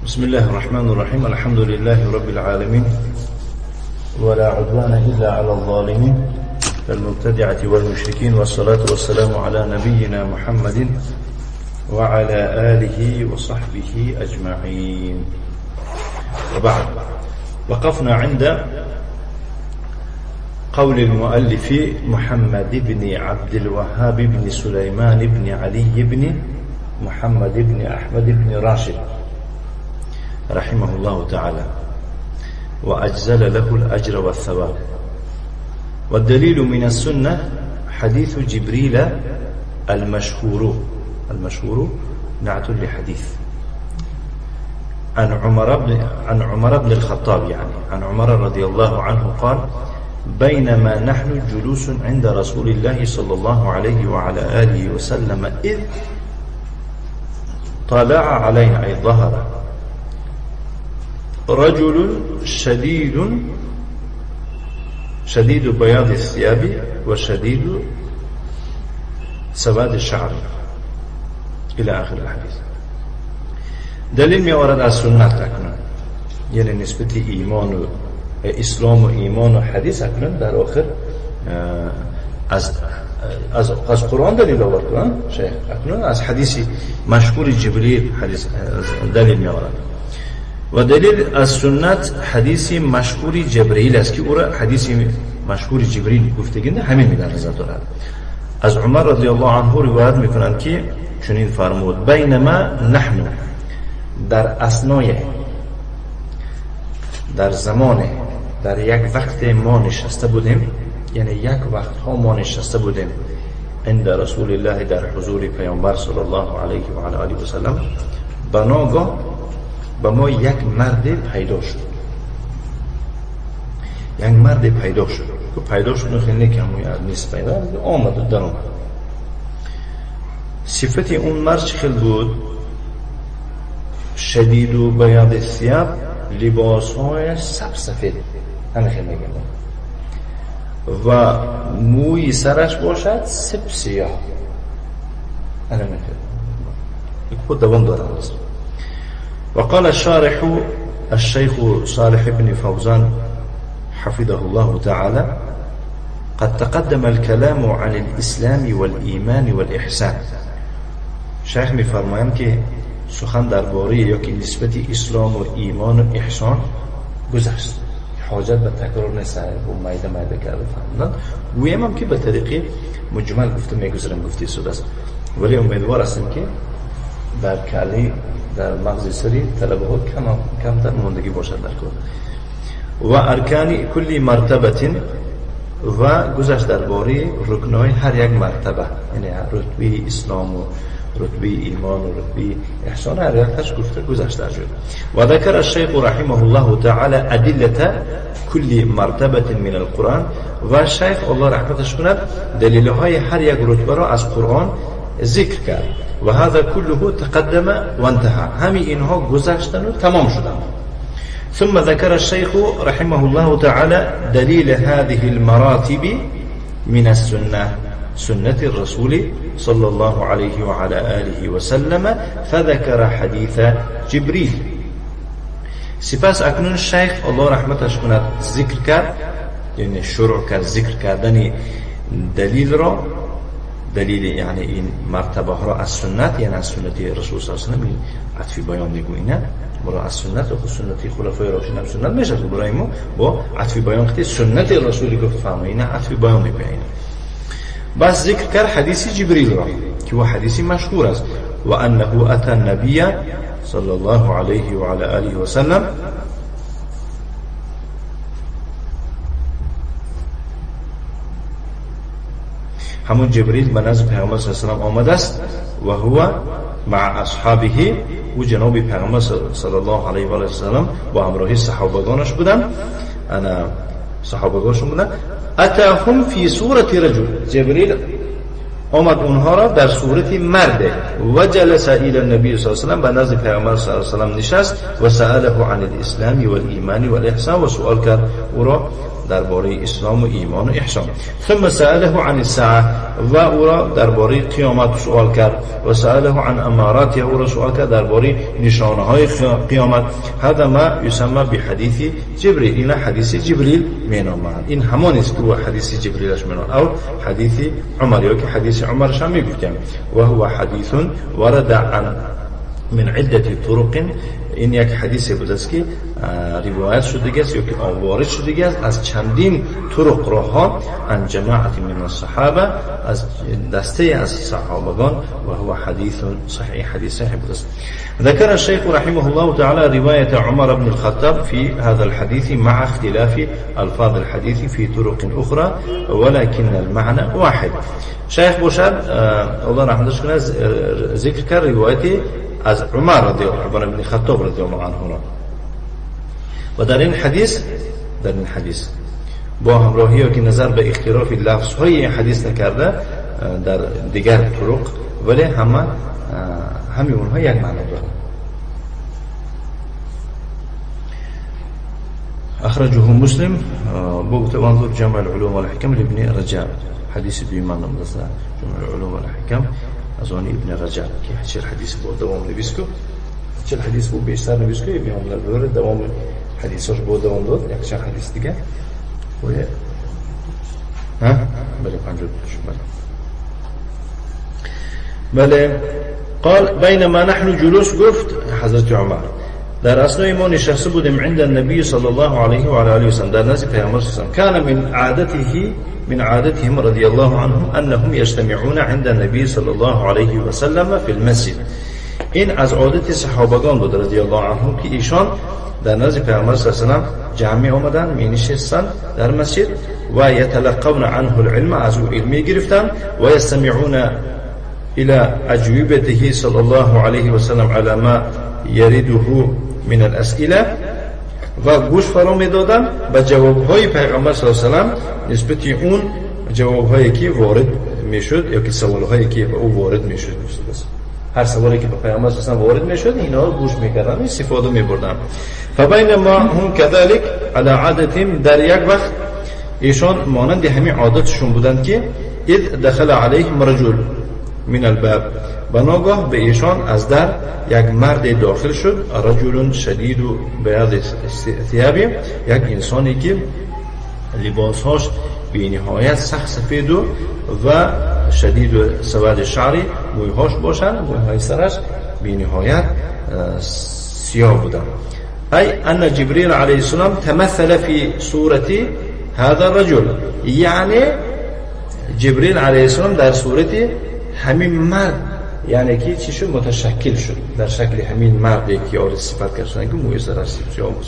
بسم الله الرحمن الرحيم. الحمد لله رب العالمين، ولا عدوان إلا على الظالمين المبتدعة والمشركين، والصلاة والسلام على نبينا محمد وعلى آله وصحبه أجمعين. وبعد، وقفنا عند قول المؤلف محمد بن عبد الوهاب بن سليمان بن علي بن محمد بن أحمد بن راشد رحمه الله تعالى، وأجزل له الأجر والثواب. والدليل من السنة حديث جبريل المشهور، المشهور نعت لحديث، عن عمر بن الخطاب، يعني عن عمر رضي الله عنه قال: بينما نحن جلوس عند رسول الله صلى الله عليه وعلى آله وسلم إذ طلع علينا، أي ظهر، رجل شديد بياض الثياب وشديد سواد الشعر، إلى آخر الحديث. دلیل می آورد از سنت اکنون، یعنی نسبت ایمان و اسلام و ایمان و حدیث اکنون در آخر از قرآن دلیل آورد شیخ، اکنون از حدیث مشهور جبریل حدیث دلیل می آورد. و دلیل از سنت حدیث مشهور جبرئیل است که او را حدیث مشهور جبریل گفتگینده همین در نظر دارد. از عمر رضی الله عنه روایت میکنند که چنین فرمود: بینما نحن، در اثنای، در زمان، در یک وقت ما نشسته بودیم، یعنی یک وقت ها ما نشسته بودیم، عند رسول الله، در حضور پیامبر صلی الله علیه و علی آله و سلم، بناگاه به ما یک مرد پیدا شد، یک مرد پیدا شد که پیدا شد خیلی که همون نیست، پیدا آمد و در آمد. صفت اون مرد چه خیلی بود؟ شدید و بیاض الثياب، لباس های سب سفید، همه خیلی میگم، و موی سرش باشد سب سیاه، همه خیلی خود دوام دارم. وقال الشارح الشيخ صالح بن فوزان حفظه الله تعالى: قد تقدم الكلام عن الإسلام والإيمان والإحسان. شیخ می‌فرمایند که سخن درباره یا که نسبت اسلام و ایمان و احسان گذشت، حاجت به تکرار نیست، و میده میده کرده فهمدن. گویم هم که به طریق مجمل گفته میگذرم، گفته سود است، ولی امیدوار هستم که در کلی در مغز سری طلبه ها کمتر ماندگی باشد در کار. و ارکان کل مرتبه، و گذشت درباره رکن‌های هر یک مرتبه، یعنی رتبه اسلام و رتبه ایمان و رتبه احسان، هر یکش گفته گذشت در جد. و ذکر الشیخ رحمه الله تعالی ادله کل مرتبه من القرآن، و شیخ الله رحمتش کند دلیل های هر یک رتبه را از قرآن ذکر کرد. و هذا كله تقدم وانتهى، همین اینها گذشتن و تمام شدن. ثم ذكر الشيخ رحمه الله تعالى دليل هذه المراتب من السنة، سنة الرسول صلى الله عليه وعلى آله وسلم، فذكر حديث جبريل. سپس اکنون شیخ الله رحمتش کند ذکر کرد، یعنی شروع کرد ذکر کردن دلیل را، دلیل یعنی این مرتبه ها را از سنت، یعنی از سنت رسول صلی الله علیه و سلم، عطفی بیان میگوینه برای از سنت و سنت خلفای راشدین هم سنت میشه، برای ما با عطفی بیان که سنت رسول گفت فرمایینه عطفی بیان میگوینه. بس ذکر کرد حدیث جبریل را که او حدیث مشهور است، و انه اتى النبی صلی الله علیه و علی آله و سلم همون جبریل به نزد پیامبر صلی الله علیه و سلم آمده است، و هو مع اصحابه، او جناب پیامبر صلی الله علیه و آله و سلم با همراهی صحابگانش بودن، انا صحابگانشون بودن. اتاهم فی صورت رجل، جبریل آمد اونها را در صورت مرد، و جلس الى النبی صلی الله علیه و سلم، به نزد پیامبر صلی الله علیه و سلم نشست، و سأله عن الاسلام والایمان والاحسان، و سوال کرد او را درباره اسلام و ایمان و احسان. ثم سأله عن الساعة و او را درباره قیامت سوال کرد. و سأله عن اماراتها او را سوال کرد درباره نشانه های قیامت. هذا ما يسمى بحديث جبريل. این حدیث جبریل مینامند. این همان است که او حدیث جبریلش مینامند او حدیث عمر یا که حدیث عمرش هم میگفتیم. و هو حدیث ورد عن من عدة طرق. این یک حدیث بود است که روایت شده است یا که وارد شده است از چندین طرق راها عن جماعت من الصحابه، از دسته از صحابگان. و هو حدیث صحیح، حدیث صحیح بود است. ذكر الشيخ رحمه الله تعالى رواية عمر بن الخطاب في هذا الحديث مع اختلاف الفاظ الحديث في طرق أخرى ولكن المعنى واحد. شیخ باشد الله رحمتش کنه ذکر کرد روایت از عمر رضی الله عنه بن خطاب رضی الله عنه را. و در این حدیث با همراهی ها که نظر به اختلاف لفظ های این حدیث نکرده در دیگر طرق، ولی همه اونها یک معنا دارند. اخرجه مسلم با انظر جمع العلوم والحکم لابن رجب. حدیث دوی من جمع العلوم والحکم از آن ابن رجب که چه حدیث بود دوام نویس کو، چه حدیث بود بیشتر نویس کو، ابن عمر دوام حدیثش بود دوام داد یک چند حدیث دیگه. ها بله 52 بله. قال بينما نحن جلوس، گفت حضرت عمر در اثنای ما نشسته بودیم عند النبي صلى الله عليه وعلى آله وسلم، در نزد پیامبر صلی الله علیه و سلم. كان من عادتهم رضي الله عنهم أنهم يجتمعون عند النبي صلى الله عليه وسلم في المسجد. این از عادت صحابگان بود رضی الله عنهم که ایشان در نزد پیامبر صلی الله علیه و سلم جمع آمدن، می نشستند در مسجد و یتلقون عنه العلم، از او علمی گرفتند و یستمعون الى اجوبته صلی الله علیه و سلم على ما یرده من الاسئله، و گوش فرا میدادن به جوابهای پیغمبر صلی الله علیه و سلم نسبت اون جوابهایی که وارد میشد یا که سوالهایی که به او وارد میشد. هر سوالی که به پیغمبر صلی الله علیه و سلم وارد میشد اینا گوش میکردن، استفاده میبردن. فبینما هم كذلك على عادتهم، در یک وقت ایشان مانند همین عادتشون بودند که اذ دخل علیهم رجل من الباب، و ناگاه به ایشان از در یک مرد داخل شد، رجل شدید و بیاض ثیاب، یک انسانی که لباسهاش بی نهایت سخت سفید و شدید و سواد شعری، مویهاش باشند، مویهای سرش بی نهایت سیاه بودند. ای ان جبریل علیه السلام تمثل فی صورت هذا الرجل، یعنی جبریل علیه السلام در صورت همین مرد، یعنی که چی شد؟ متشکل شد در شکل همین مردی که آره صفت کردن که موی سرش سیاه بود،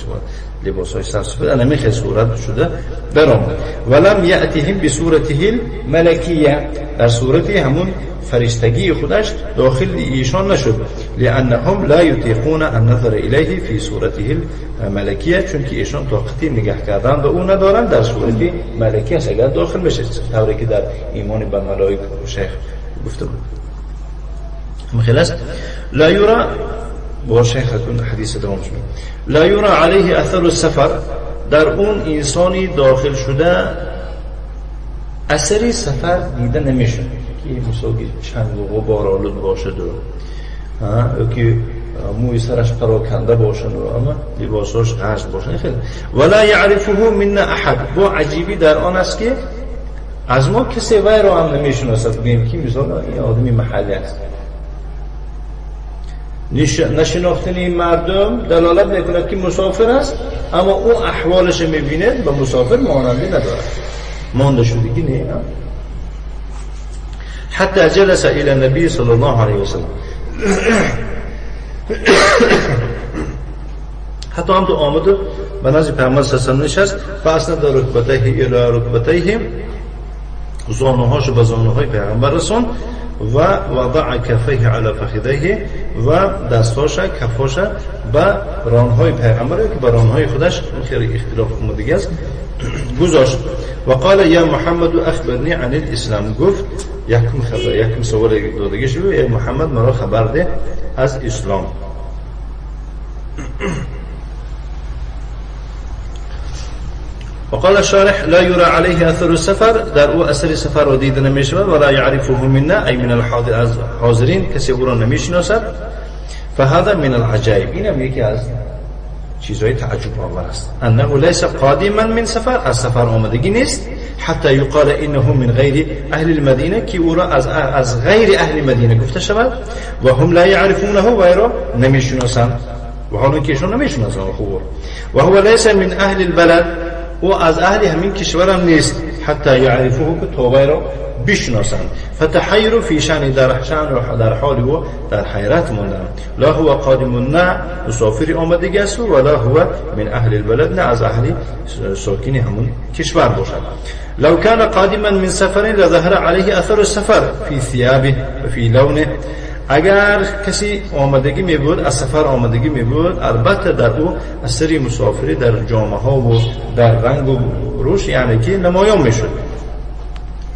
لباسهای سر سفید، انا میخه صورت شده درآمد. ولم یأتهم بصورته الملکیه، در صورت همون فرشتگی خودش داخل ایشان نشد، لانهم لا یطیقون النظر الیه فی صورته الملکیه، چون که ایشان طاقتی نگاه کردن به او ندارن در صورت ملکیه اگر داخل بشه، طوری که در ایمان به ملائک شیخ گفته بود. خلاص لا يرى با شیختون حدیث دوام شد. لا يرى علیه اثر السفر، در اون انسانی داخل شده اثری سفر دیده نمیشه که مثلا چنگ و غبار آلود باشد و که موی سرش پراکنده باشد و اما لباساش غرز باشد. خیلی ولا یعرفه منا احد، با عجیبی در آن است که از ما کسی وی را هم نمیشناسد، بگیم که مثلا این آدمی محلی است. نشناختن این مردم دلالت میکند که مسافر است، اما او احوالش میبیند و مسافر مانندی ندارد، مانده شدگی نه. حتی جلس الى النبی صلی الله علیه وسلم، حتی هم تو آمد به نزد پیامبر صلی الله علیه و نشست. فاسند رکبتیه الی رکبتیه، زانوهاشو به زانوهای پیغمبر رسوند و وضع کفیه علی فخذیه، و دستاش کفاش به رانهای پیغمبر که به رانهای خودش خیلی اختلاف دیگه است گذاشت. و قال یا محمد اخبرنی عن الاسلام، گفت یکم خبر، یکم سوال دادگی شد، ای محمد مرا خبر ده از اسلام. وقال الشارح لا يرى عليه اثر السفر، در او اثر سفر را دیده نمی شود. ولا يعرفه منا ای من الحاضر، از حاضرین کسی او را نمیشناسد. فهذا من العجائب، اینم یکی از چیزهای تعجب آور است. انه ليس قادما من سفر، از سفر آمدگی نیست. حتی یقال انه من غیر اهل المدینه، که او را از غیر اهل مدینه گفته شود. و هم لا يعرفونه، و را نمیشناسند، و حالا که ایشون نمیشناسند خوب. و هو ليس من اهل البلد، او از اهل همین کشورم نیست. حتی یعرفوه، که توبه را بشناسند. فتحیر فی شأن، در شأن و در حال او در حیرت ماندند. لا هو قادم، نه مسافر آمدگی است، ولا هو من اهل البلد، نه از اهل ساکن همون کشور باشد. لو كان قادما من سفر لظهر عليه اثر السفر في ثيابه و في لونه. اگر کسی آمدگی می بود، از سفر آمدگی می بود، البته در او اثر مسافری در جامه ها و در رنگ و روش یعنی که نمایان می شد.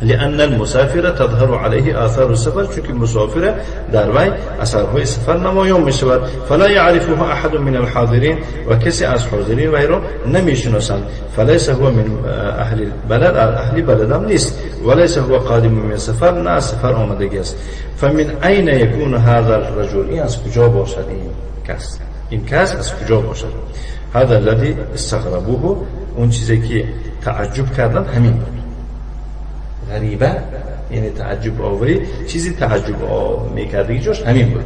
لأن المسافر تظهر عليه آثار السفر، چون مسافر در وی اثرهای سفر نمایان می شود. فلا يعرفه احد من الحاضرین، و کسی از حاضرین وی را نمی شناسند. فليس هو من اهل البلد، اهل بلد هم نیست. وليس هو قادم من سفر، نه از سفر آمدگی است. فمن اين يكون هذا الرجل، این از کجا باشد این کس، این کس از کجا باشد؟ هذا الذي استغربوه، اون چیزی که تعجب کردن همین بود. غریبه یعنی تعجب آوری، چیزی تعجب میکردگی جاش همین بود.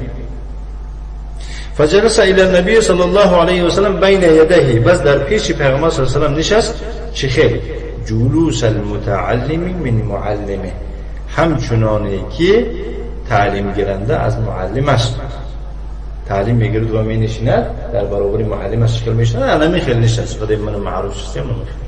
فجلس الى النبي صلى الله عليه وسلم بین یدیه، بس در پیش پیغمبر صلی الله علیه و سلم نشست. چه خیلی جلوس المتعلم من معلمه، همچنانه که تعلیم گیرنده از معلمش تعلیم میگیرد و می نشیند در برابر معلمش شکل میشیند، الان خیلی نشست. خدای من معروف شستیم من خیلی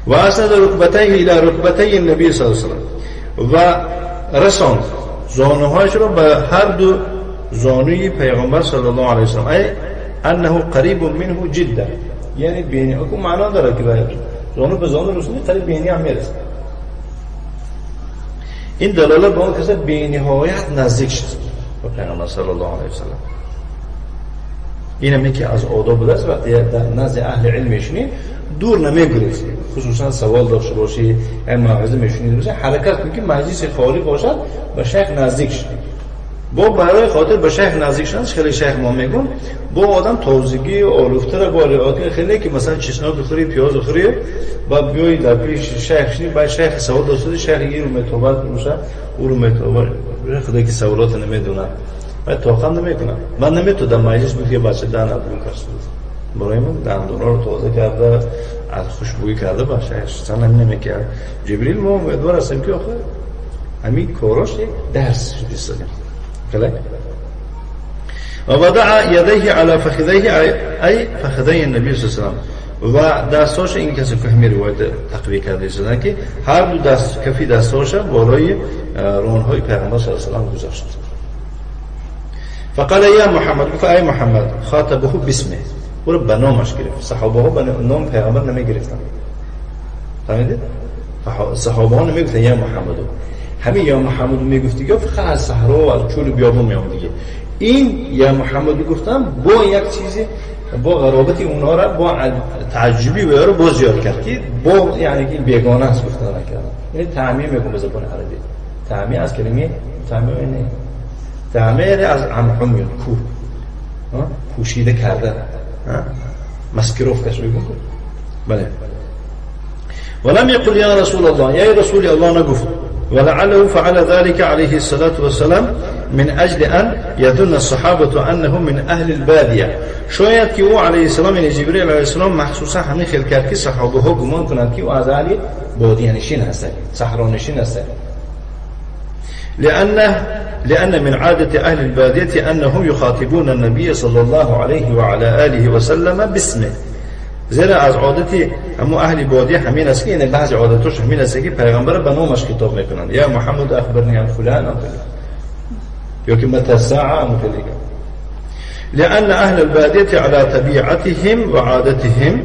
و اسند رکبتیه الى رکبتی النبی صلی الله علیه و سلم، و رساند زانوهایش رو به هر دو زانوی پیغمبر صلی الله علیه و سلم، ای انه قریب منه جدا، یعنی بینی اكو معنا داره که باید زانو به زانو رسونی قریب بینی هم میرسه. این دلالت به اون کسی بینهایت نزدیک شد به پیغمبر صلی الله علیه و سلم. این هم یکی از آداب بوده است. وقتی در نزد اهل علم میشینی دور نمیگریزی، خصوصا سوال داشته باشی، این موعظه میشونی باشه، حرکت کنی که مجلس خالی باشد به شیخ نزدیک شد. با برای خاطر به شیخ نزدیک شدن خیلی شیخ ما میگم با آدم تازگی و آلوفته را با رعایت خیلی که مثلا چشناک بخوری، پیاز بخوری و بیای در پیش شیخ شنی، بعد شیخ سوال داشته، شیخ یه رو متوبت باشه، او رو متوبت خدای که سوالات نمیدونه و طاقت نمیکنه. من نمیتونم مجلس بود که بچه دهن ابرو کشید برای من دندونا رو تازه کرده، از خوشبویی کرده باشه، اصلا نمیکرد. جبریل ما امیدوار هستیم که آخه همین کاراش یک درس شده استادیم. خیلی و وضع یدیه علی فخذیه ای فخذی النبی صلی الله علیه و سلم، و دستاش این کسی که همین روایت تقویه کرده شدن که هر دو دست کفی دستاش بالای رونهای پیغمبر صلی الله علیه و سلم گذاشت. فقال یا محمد، گفت ای محمد، خاطبه باسمه، او رو به نامش گرفت. صحابه ها به نام پیغمبر نمی گرفتن، فهمیدید؟ صحابه ها نمی گفتن یا محمد، همین یا محمد می گفت دیگه فقط از صحرا و از چول بیابون میام دیگه. این یا محمد گفتن با یک چیزی با غرابت اونها را با تعجبی و رو باز زیاد کرد که با یعنی که بیگانه است گفتن نکردن. یعنی تعمیم میگم به زبان عربی، تعمیم از کلمه تعمیم نه، تعمیم از عمحم میاد، کو پوشیده کردن، مسکروف کش میگم. بله. ولم يقل يا رسول الله، يا رسول الله نگفت. ولعله فعل ذلك عليه الصلاة والسلام من أجل أن يظن الصحابة أنه من أهل البادية. شاید که او علیه السلام یعنی جبرئیل علیه السلام مخصوصا همین خیل کرد که صحابه ها گمان کنند که او از اهل بادیه نشین هستند، صحرا نشین هستند. لأن من عادة أهل البادية أنهم يخاطبون النبي صلى الله عليه وعلى آله وسلم باسمه. زیرا از عادت همو اهل بادیه همین است که یعنی بعض عادتش همین است که پیغمبر به نامش خطاب میکنند، یا محمد اخبرنی عن فلان ام فلان، یا که متى الساعه ام فلان. لأن أهل البادية على طبيعتهم وعادتهم،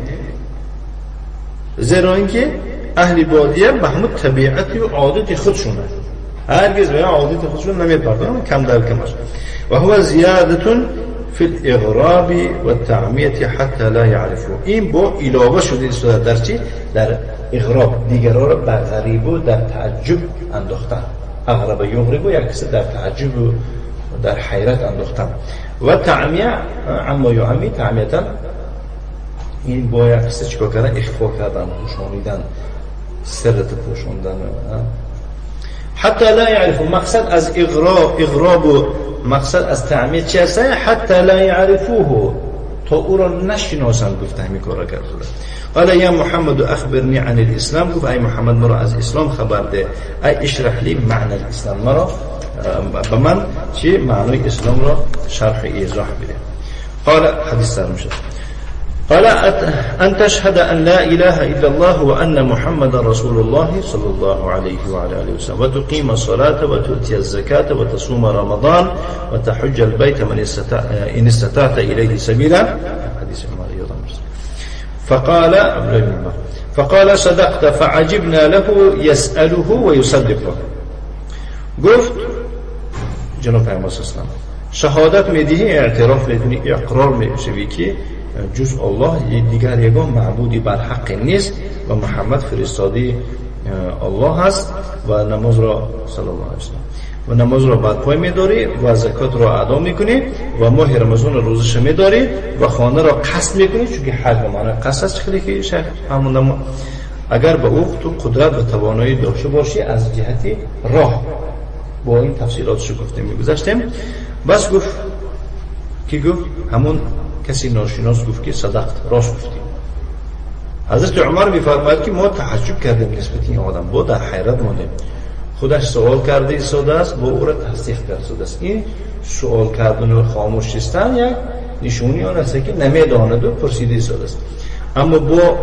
زیرا اینکه اهل بادیه به همون طبیعت و عادت خودشونه، هرگز به عادت خودشون نمیپردازن، کم در کمش. و هو زیادة في الإغراب والتعمية حتى لا يعرفوا. این با علاوه شده ایستاده در چی؟ در اغراب، دیگران را به غریب و در تعجب انداختن. اغرب یغرب یک کسی در تعجب و در حیرت انداختن. و تعمیه عما یعمی، تعمیتا این با یک کسی چیکار کردن؟ اخفا کردن، پوشانیدن، سرت پوشاندن. حتی لا یعرفوا، مقصد از اغراب و مقصد از تعمیه چی هست؟ حتی لا یعرفوه، تا او را نشناسند. گفته همین کارا کرد. قال یا محمد اخبرنی عن الاسلام، گفت ای محمد مرا از اسلام خبر ده. ای اشرح لی معنی الاسلام، مرا به من چی معنای اسلام را شرح ایضاح بده. قال حدیث سر میشه. قال أن تشهد أن لا إله إلا الله وأن محمد رسول الله صلى الله عليه وعلى آله وسلم وتقيم الصلاة وتؤتي الزكاة وتصوم رمضان وتحج البيت من إن استطعت إليه سبيلا. حديث عمر أيضا. فقال فقال صدقت فعجبنا له يسأله ويصدقه. گفت جناب پیامبر صلی الله علیه و سلم شهادت میدهی، اعتراف میکنی، اقرار میشوی که جز الله دیگر یگان معبودی بر حق نیست و محمد فرستاده الله هست و نماز را صلی الله علیه و سلم و نماز را برپای میداری و زکات را ادا میکنی و ماه رمضان روزش میداری و خانه را قصد میکنی، چون که حج به معنی قصد است، خیلی که شیخ همون اگر به او تو قدرت و توانایی داشته باشی از جهت راه. با این تفصیلاتشو گفتیم میگذشتیم. بس گفت که گفت همون کسی ناشناس گفت که صدقت، راست گفتی. حضرت عمر میفرماید که ما تعجب کردیم نسبت این آدم، با در حیرت ماندیم. خودش سوال کرده ایستاده است، با او را تصدیق کرده است. این سوال کردن و خاموش شستن یک نشونی آن است که نمیداند و پرسیده ایستاده است. اما با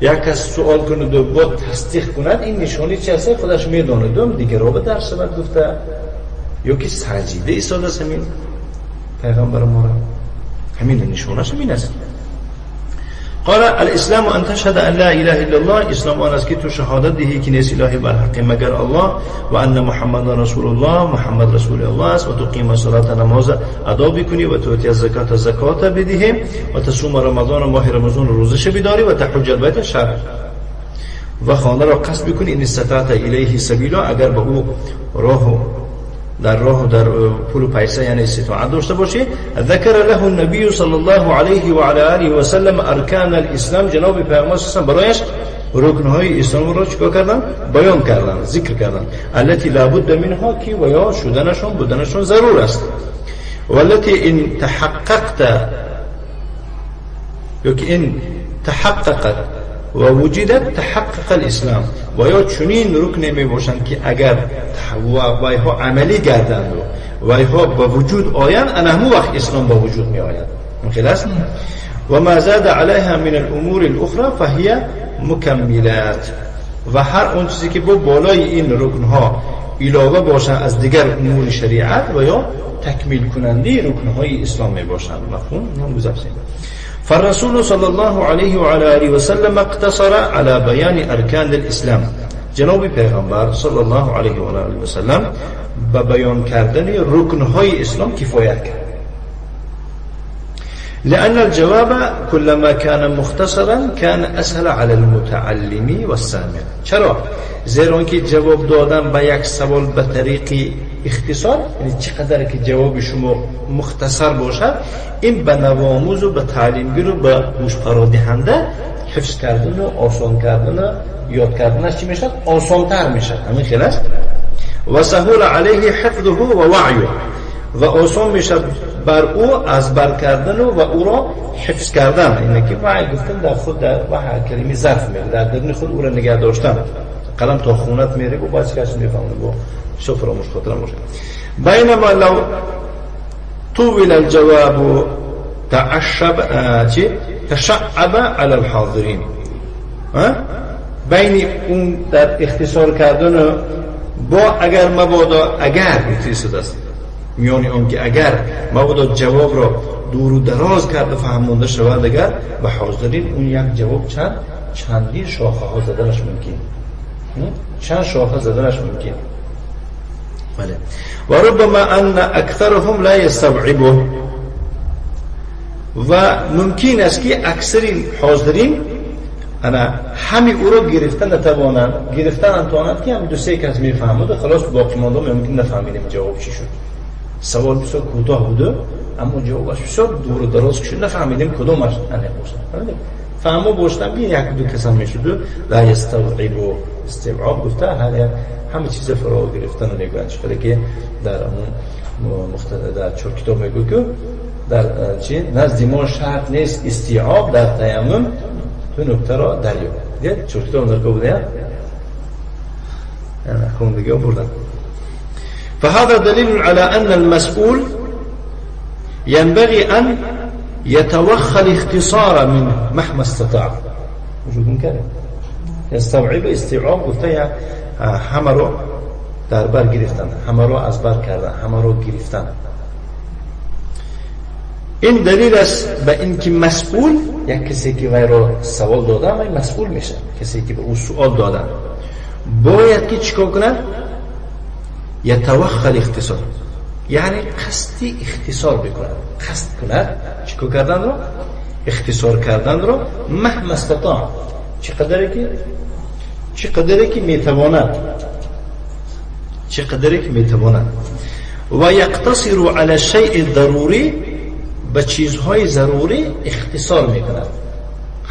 یک کس سوال کند و با تصدیق کند، این نشونی چه است؟ خودش میداند و دیگر را به درس بعد گفته یا که سنجیده ایستاده است. همین پیغمبر ما را همین نشونش همین است. قال الاسلام ان تشهد ان لا اله الا الله، اسلام آن است که تو شهادت دهی که نیست الهی بر حق مگر الله و ان محمد رسول الله، محمد رسول الله است، و تقیم الصلاه، نماز ادا بکنی، و تؤتی الزکات، زکات بدهی، و تصوم رمضان، ماه رمضان روزش بداری، و تحج البیت شهر و خانه را قصد بکنی، ان استطعت الیه سبیلا، اگر به او راه در راه در پول و پیسه یعنی استطاعت داشته باشی. ذکر له النبی صلی الله علیه و علی آله و سلم ارکان الاسلام، جناب پیامبر صلی الله علیه و برایش رکنهای اسلام را چیکار کردن؟ بیان کردن، ذکر کردن. التي لابد منها، که و یا شدنشون بودنشون ضرور است. والتي ان تحققت یا که ان تحققت و وجدت تحقق الاسلام، و یا چنین رکن می باشند که اگر وایها عملی گردند و وایها به وجود آیند، انهمو وقت اسلام به وجود می آید. ممکن است. و ما زاد علیها من الامور الاخرى فهي مکملات، و هر اون چیزی که با بالای این رکنها علاوه باشند از دیگر امور شریعت و یا تکمیل کننده رکنهای اسلام می باشند. مفهوم؟ هم گذشتیم. فالرسول صلى الله عليه وعلى آله وسلم اقتصر على بيان أركان الإسلام. جناب پیغمبر صلی الله علیه و آله و سلم به بیان کردن رکنهای اسلام کفایت کرد. لأن الجواب كلما كان مختصرا كان أسهل على المتعلم والسامع. چرا؟ زیرا که جواب دادن به یک سوال به طریق اختصار، یعنی چقدر که جواب شما مختصر باشد، این به نوآموز و به تعلیمگیر و به گوش فرادهنده حفظ کردن و آسان کردن و یاد کردنش چی میشد؟ آسانتر میشد. همین خیلی است. و سهول علیه حفظه و وعیه، و آسان میشد بر او از بر کردن و او را حفظ کردن. اینه که وعی گفتن در خود در وحی کلمه ظرف میره، در درون خود او را نگه داشتن. قلم تا خونت میره و باز کسی میفهمه با شو فراموش خاطر باشه. بینما لو طول الجواب تعشب تشعب علی الحاضرین. بین اون در اختصار کردن با اگر مبادا اگر میتونید است میان اون که اگر مبادا جواب را دور و دراز کرده فهمونده شود، اگر و حاضرین اون یک جواب چندین شاخه ها زدنش ممکن، چند شاخه زدنش ممکن. بله. و ربما ان اکثرهم لا یستوعبه، و ممکن است که اکثر حاضرین انا همه او را گرفتن نتوانند، گرفتن نتوانند که هم دو سه کس میفهمد و خلاص باقی مانده ممکن نفهمیدیم جواب چی شد. سوال بسیار کوتاه بوده اما جوابش بسیار دور و دراز شد، نفهمیدیم کدومش انیق باشد. فهمو باشدم که یک دو کس هم میشد. لا یستوعب، استوعاب گفته هر یک همه چیز فرا گرفتن و میگویند. چقدر که در اون در چهار کتاب میگوید که در چی نزد ما شرط نیست استیعاب در تیمم تو نکته را دریاب. دیگه چهار کتاب در بوده یعنی خوندگی ها بردن. فهذا دلیل على ان المسئول ينبغي ان يتوخى الاختصار منه مهما استطاع. وجود ممکنه یستوعب استیعاب گفته همه رو در بر گرفتن، همه رو از بر کردن، همه رو گرفتن. این دلیل است به اینکه مسئول، یک کسی که وی رو سوال داده وی مسئول میشه، کسی که به او سوال دادن باید که چیکار کند؟ یتوخى الاختصار، یعنی قصدی اختصار بکند، قصد کند چیکار کردن رو؟ اختصار کردن رو مهما استطاع، چقدری که میتواند، چقدری که میتواند. و یقتصر علی الشیء الضروری، به چیزهای ضروری اختصار میکند،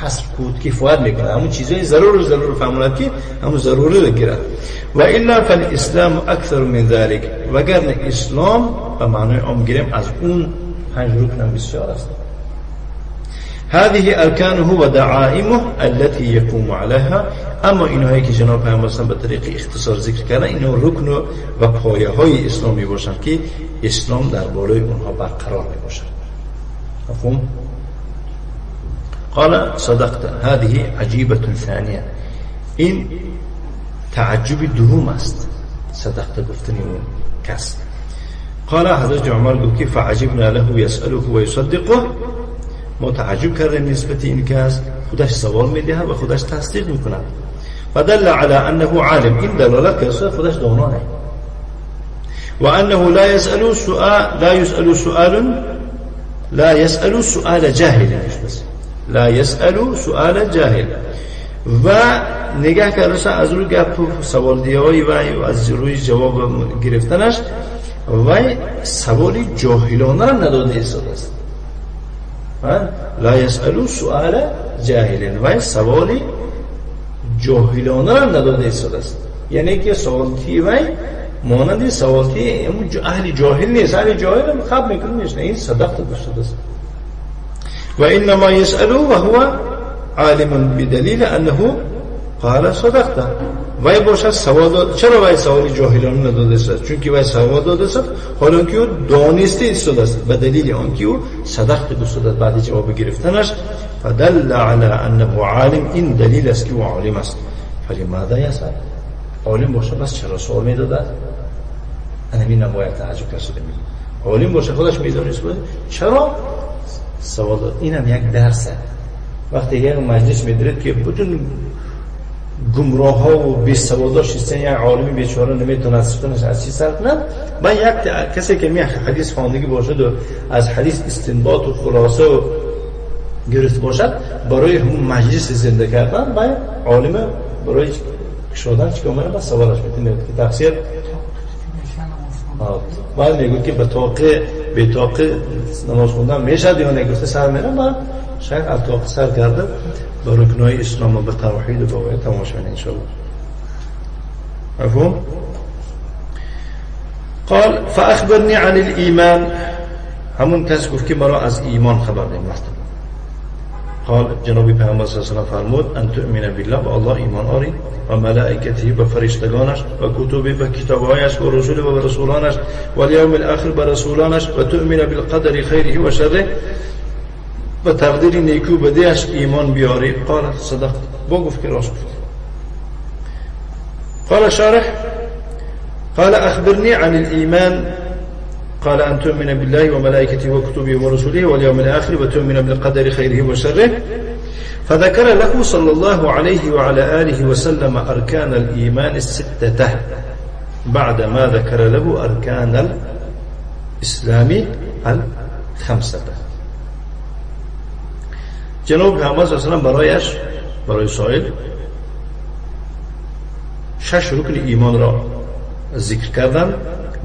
حسب کود کفایت میکند، همون چیزهای ضرور ضرور فهموند که همون ضروری رو گیرد. و الا فالاسلام اکثر من ذلك، وگرنه اسلام به معنای عام گیریم از اون 5 رکن هم بسیار است. هذه ارکانه و دعائمه التي يقوم عليها. اما اینهایی که جناب پیامبر صلی به طریق اختصار ذکر کردن، اینا رکن و پایه های اسلامی باشند که اسلام در بالای اونها برقرار می باشد. مفهوم؟ قال صدقت. هذه عجیبة ثانیه، این تعجب دوم است، صدقت گفتنی اون کس. قال حضرت عمر گفت که فعجبنا له يسأله و يصدقه، ما تعجب کردیم نسبت این کس، خودش سوال میده و خودش تصدیق میکند. فدل على انه عالم، این دلالت کرد خودش داناه. و انه لا يسأل سؤال، لا يسأل سؤال، لا يسأل سؤال جاهل، لا يسأل سؤال جاهل. و نگاه کرد از روی گپ و سوال دیهای و از روی جواب گرفتنش و سوال جاهلانه را نداده ایستاده است. لا يسأل سؤال جاهل، و سوال جاهلانه را نداده ایستاده است، یعنی که سوالتی وی مانند سوالتی اهل جاهل نیست، اهل جاهل هم خب میکنه نیست، این صدقت گفته است. و انما يسأل وهو عالم بدلیل انه قال صدقت. وی باشد سوال داد. چرا وی سوال جاهلانه نداده است؟ چون که وی سوال داده است حالا که او دانسته ایستاده است، به دلیل آنکه او صدقت گفته است بعد جواب گرفتنش. فدل على انه عالم، این دلیل است که او عالم است. فلماذا يسأل؟ عالم باشه بس چرا سوال میداده؟ انا این باید تعجب کرد. عالم باشه خودش میدانست چرا سوال داد. اینم یک درسه. وقتی یک مجلس میدارید که بدون گمراه ها و بی سوادا شستن، یک عالمی بیچاره نمیتونه سخنش از چی سر کند. من یک کسی که می حدیث خواندگی باشد و از حدیث استنباط و خلاصه و گرفت باشد، برای همون مجلس زنده کردن باید عالم برای شدن چیکار کنه؟ بس سوالش میتونه که تفسیر بعد میگه که به طاقه به طاقه نماز خوندن میشد یا نه، گفته سر میرم. بعد شاید از طاقه سر کرده به رکنای اسلام و به توحید و به تماشا ان شاء الله. مفهوم؟ قال فاخبرني عن الايمان، همون کس گفت که مرا از ایمان خبر ده. قال جناب پیامبر صلی الله علیه و فرمود ان تؤمن بالله، و الله ایمان آری، و ملائکته و فرشتگانش و کتبه و کتابهایش و رسوله و رسولانش و الیوم الاخر و رسولانش و تؤمن بالقدر خیره و شره و تقدیر نیکو بدیش ایمان بیاری. قال صدقت، با گفت که راست گفت. قال شارح قال اخبرني عن الايمان قال أن تؤمن بالله وملائكته وكتبه ورسله واليوم الآخر وتؤمن بالقدر خيره وشره. فذكر له صلى الله عليه وعلى آله وسلم أركان الإيمان الستة بعدما ذكر له أركان الإسلام الخمسة. جناب پیامبر صلی الله علیه و برایش، برای سائل 6 رکن ایمان را ذکر کردن،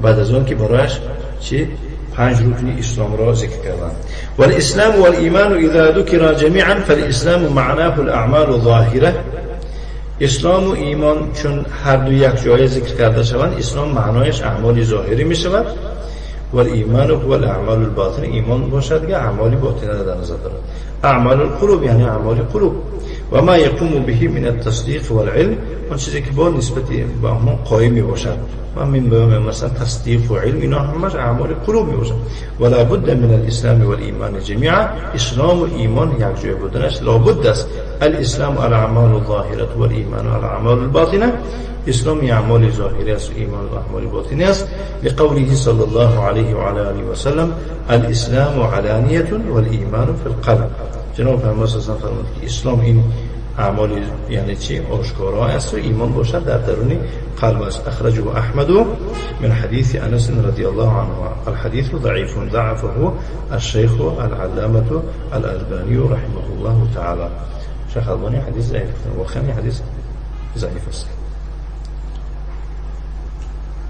بعد از آن که برایش چی 5 رکن اسلام را ذکر کردن. والاسلام والایمان اذا ذکر جمیعا فالاسلام معناه الاعمال الظاهره. اسلام و ایمان چون هر دو یک جای ذکر کرده شوند، اسلام معنایش اعمال ظاهری می شود، والایمان هو الاعمال الباطنه. ایمان باشد که اعمال باطنه را در نظر دارد، اعمال القلوب یعنی اعمال قلوب، و ما یقوم به من التصدیق والعلم، آن چیزی که با نسبت به آن قایم می باشد، و من مثلا تصدیق و علم، اینا همش اعمال قلوب می باشد. ولا بد من الاسلام والایمان جمیعا، اسلام و ایمان یک جای بودنش لابد است. الاسلام الاعمال الظاهره والایمان الاعمال الباطنه. اسلام اعمال ظاهری است و ایمان اعمال باطنی است. لقوله صلی الله علیه و علی آله و سلم الاسلام علانیه والایمان فی القلب. جناب پیامبر صلی الله علیه و فرمود که اسلام این اعمال یعنی چی آشکارا است و ایمان باشد در درون قلب است. اخرجه احمد من حدیث انس رضی الله عنه. الحديث ضعيف ضعفه الشيخ العلامة الألباني رحمه الله تعالى. شیخ البانی حدیث ضعیف و حدیث ضعیف است.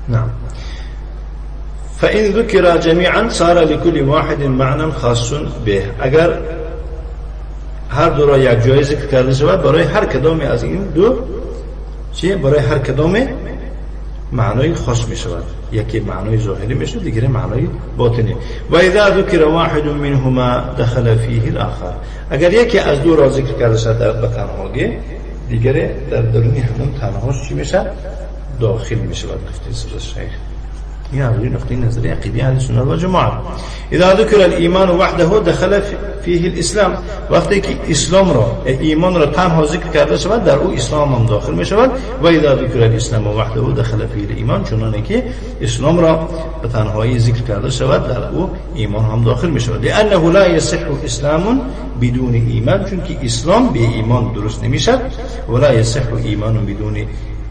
نعم. فإن ذكر جميعا صار لكل واحد معنى خاص به. اگر هر دو را یک جای ذکر کرده شود، برای هر کدامی از این دو چی؟ برای هر کدام معنای خاص می شود. یکی معنای ظاهری می شود، دیگری معنای باطنی. و اذا ذکر واحد منهما دخل فیه الاخر. اگر یکی از دو را ذکر کرده شود در به تنهایی، دیگری در درون همون تنهاش چی میشه؟ داخل می شود. گفته شیخ این از نقطه نظر عقیده اهل سنت و جماعت. اذا ذکر الایمان وحده دخل فیه الاسلام. وقتی که اسلام را ایمان را تنها ذکر کرده شود، در او اسلام هم داخل می شود. و اذا ذکر الاسلام وحده دخل فیه الایمان، چنانه که اسلام را به تنهایی ذکر کرده شود، در او ایمان هم داخل می شود. لانه لا یصح اسلام بدون ایمان، چون که اسلام بی ایمان درست نمی شود. ولا یصح ایمان بدون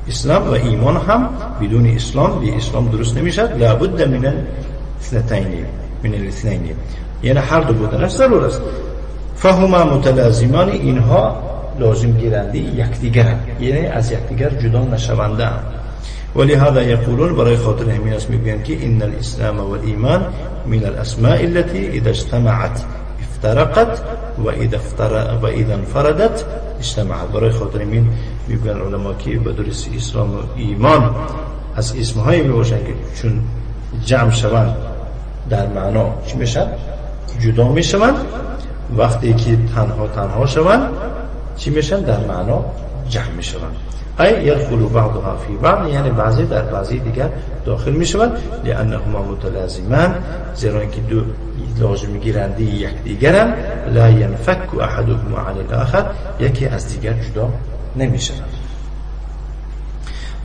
اسلام، و ایمان هم بدون اسلام بی اسلام درست نمیشد. لابد من الاثنتین، من الاثنین، یعنی هر دو بودنش ضرور است. فهما متلازمان، اینها لازم گیرنده یکدیگرند، یعنی از یکدیگر جدا نشونده اند. ولهذا یقولون، برای خاطر همین است میگویند که ان الاسلام والایمان من الاسماء التي اذا اجتمعت افترقت و اذا انفردت اجتمعت. برای خاطر همین میگویند علما که به درستی اسلام و ایمان از اسمهایی میباشند که چون جمع شوند در معنا چی میشن؟ جدا میشوند. وقتی که تنها تنها شوند چی میشن؟ در معنا جمع میشوند. ای یدخل بعضها فی بعض، یعنی بعضی در بعضی دیگر داخل میشوند. لانهما متلازمان، زیرا اینکه دو لازم گیرنده یکدیگرند. لا ینفک احدهما عن الاخر، یکی از دیگر جدا نمیشوند.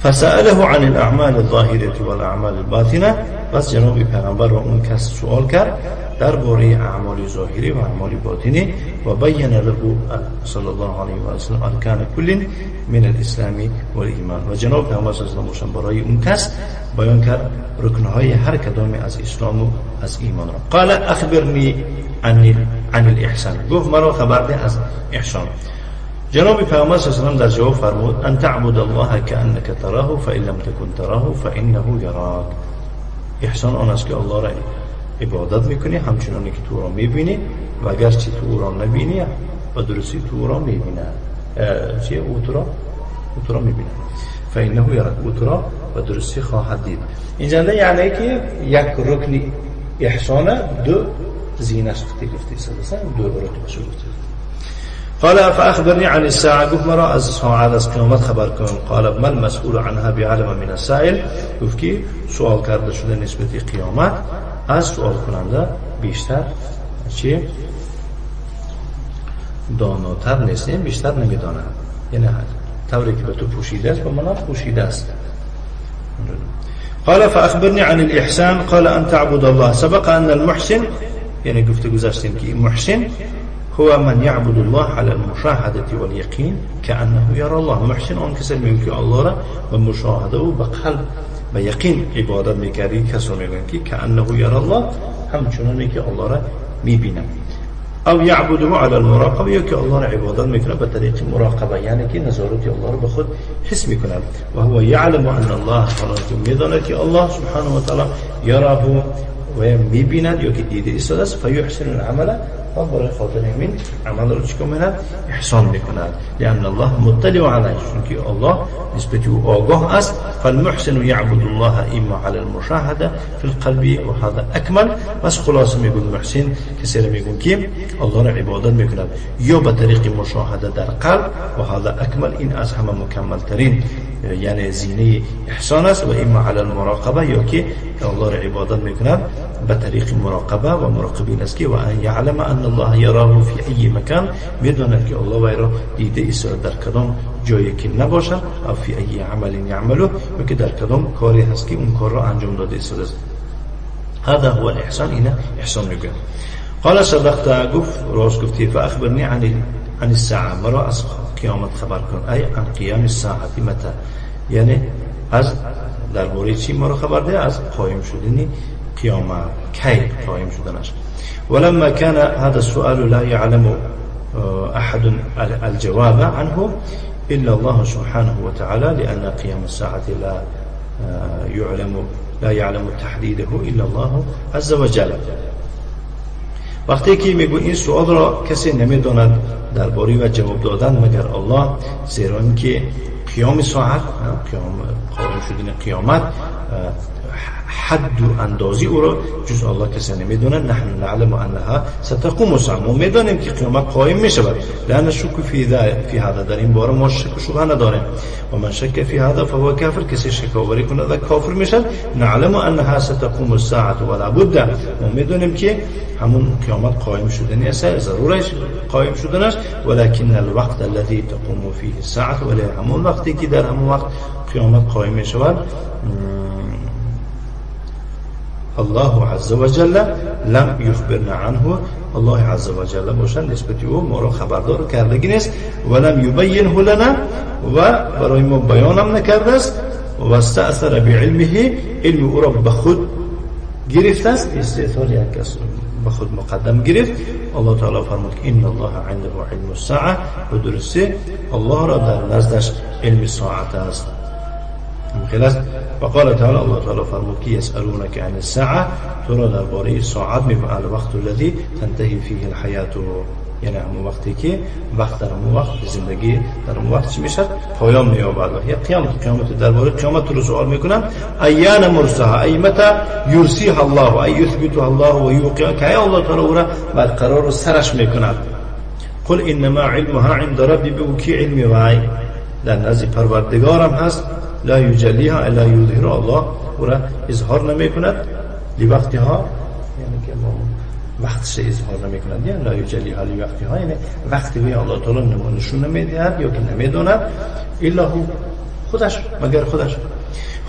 فسأله عن الاعمال الظاهرة والاعمال الباطنة. پس جناب پیغمبر را اون کس سوال کرد درباره اعمال ظاهری و اعمال باطنی. و بیان له صلی الله علیه و سلم ارکان کل من الاسلام والایمان. و جناب پیغمبر صلی الله علیه و سلم برای اون کس بیان کرد رکنهای هر کدام از اسلام و از ایمان را. قال اخبرنی عن الاحسان، گفت مرا خبر ده از احسان. جناب پیامبر صلی الله علیه و سلم در جواب فرمود ان تعبد الله كأنك تراه فإن لم تكن تراه فإنه یراک. احسان آن است که الله را عبادت میکنی همچنانی که تو را میبینی، و اگرچه تو او را نبینی و درستی تو او را میبینه، چه او تو را میبینه. فإنه یراک، او تو را و درستی خواهد دید. اینجا یعنی که یک رکن احسان دو زینه است که گفته دو رکن گفته. قال فأخبرني عن الساعة، گفت مرا از ساعت از قیامت خبر کن. قال ما المسؤول عنها بعلم من السائل، گفت که سوال کرده شده نسبت قیامت از سوال کننده بیشتر چی داناتر نیست، بیشتر نمیدانه، یعنی طوری که به تو پوشیده است به من پوشیده است. قال فأخبرني عن الإحسان قال أن تعبد الله. سبق أن المحسن، یعنی گفته گذشتیم که محسن هو من يعبد الله على المشاهدة واليقين كأنه يرى الله. محسن آن کسی میگه که الله را به مشاهده و به قلب به یقین عبادت میکردی، کسی رو میگن که كأنه يرى الله، همچنانی که الله را میبینه. او یعبده علی المراقبه، یا که الله را عبادت میکنه به طریق مراقبه، یعنی که نظارت الله را به خود حس میکند. و هو یعلم ان الله، حالا میداند که الله سبحانه و تعالی یراه و میبیند یا که دیده ایستاده است. فیحسن العمل، و برای خاطر همین عمل رو چیکار میکند؟ احسان میکند. لان الله مطلع علیه، چون که الله نسبت او آگاه است. فالمحسن یعبد الله اما علی المشاهده فی القلب و هذا اکمل. پس خلاصه میگون محسن کسی رو میگون که الله را عبادت میکند یا به طریق مشاهده در قلب، و هذا اکمل، این از همه مکمل ترین یعنی زینه احسان است. و اما علی المراقبه، یا که الله را عبادت میکند به طریق مراقبه، و مراقبه این است که و ان یعلم ان الله یراه فی ای مکان، میداند که الله وی را دیده ایستاده در کدام جایی که نباشد، او فی ای عمل یعمله، یا که در کدام کاری هست که اون کار را انجام داده ایستاده است. هذا هو الاحسان، اینه احسان میگه. قال صدقت، گفت راست گفتی. فاخبرنی عن الساعه، مرا از قیامت خبر کن. ای عن قیام الساعه متى، یعنی از درباره چی ما را خبر ده؟ از قایم شدن قیامت، کی قایم شدنش. ولما كان هذا السؤال لا يعلم أحد الجواب عنه إلا الله سبحانه وتعالى، لأن قيام الساعة لا يعلم تحديده إلا الله عز وجل. وقتی که میگو این سوال را کسی نمیداند درباره و جواب دادن مگر الله، زیرا اینکه قیام ساعت، قائم شدن قیامت، حد و اندازی او را جز الله کسی نمیداند. نحن نعلم انها ستقوم الساعه، ما میدانیم که قیامت قائم میشود. لان شک فی هذا، در این باره ما شک و شبهه نداریم. و من شک فی هذا فهو کافر، کسی شک آوری کند و کافر میشد. نعلم انها ستقوم الساعه ولا بد، ما میدانیم که همون قیامت قائم شدنی است، ضرورش قائم شدنش. ولكن الوقت الذي تقوم فيه الساعه، ولی همون وقتی که در همون وقت قیامت قائم میشود، الله عز وجل لم يخبرنا عنه، الله عز وجل باشد نسبت او ما را خبردار کردگی نیست. ولم يبينه لنا، و برای ما بیانم نکرده است. و استأثر بعلمه، علم او را به خود گرفته است. استئثار یک کس به خود مقدم گرفت. الله تعالی فرمود که ان الله عنده علم الساعه، و درسته الله را در نزدش علم ساعت است. خلاص. وقال تعالی، الله تعالی فرمود که یسألونک عن الساعه، تو را درباره ساعت میپرسند. الوقت الذي تنتهی فیه الحیات، یعنی همون وقتی که وقت در همون وقت زندگی در همون وقت چی میشد؟ پایان مییابد. یا قیامت، قیامت درباره قیامت رو سوال میکنن. ایان مرساها، ای متى یرسیها الله، ای یثبتها الله و یوقعها، که الله تعالی او را برقرار و سرش میکند. قل انما علمها عند ربی، بگو که علمی وای در نزد پروردگارم هست. لا یجلیها الا یظهر، الله او را اظهار نمیکند لوقتها، یعنی که وقتش اظهار نمیکند. یعنی لا یجلیها لوقتها، یعنی وقتی به الله تعالی نشون نمیدهد یا که نمیداند، الا هو، خودش، مگر خودش.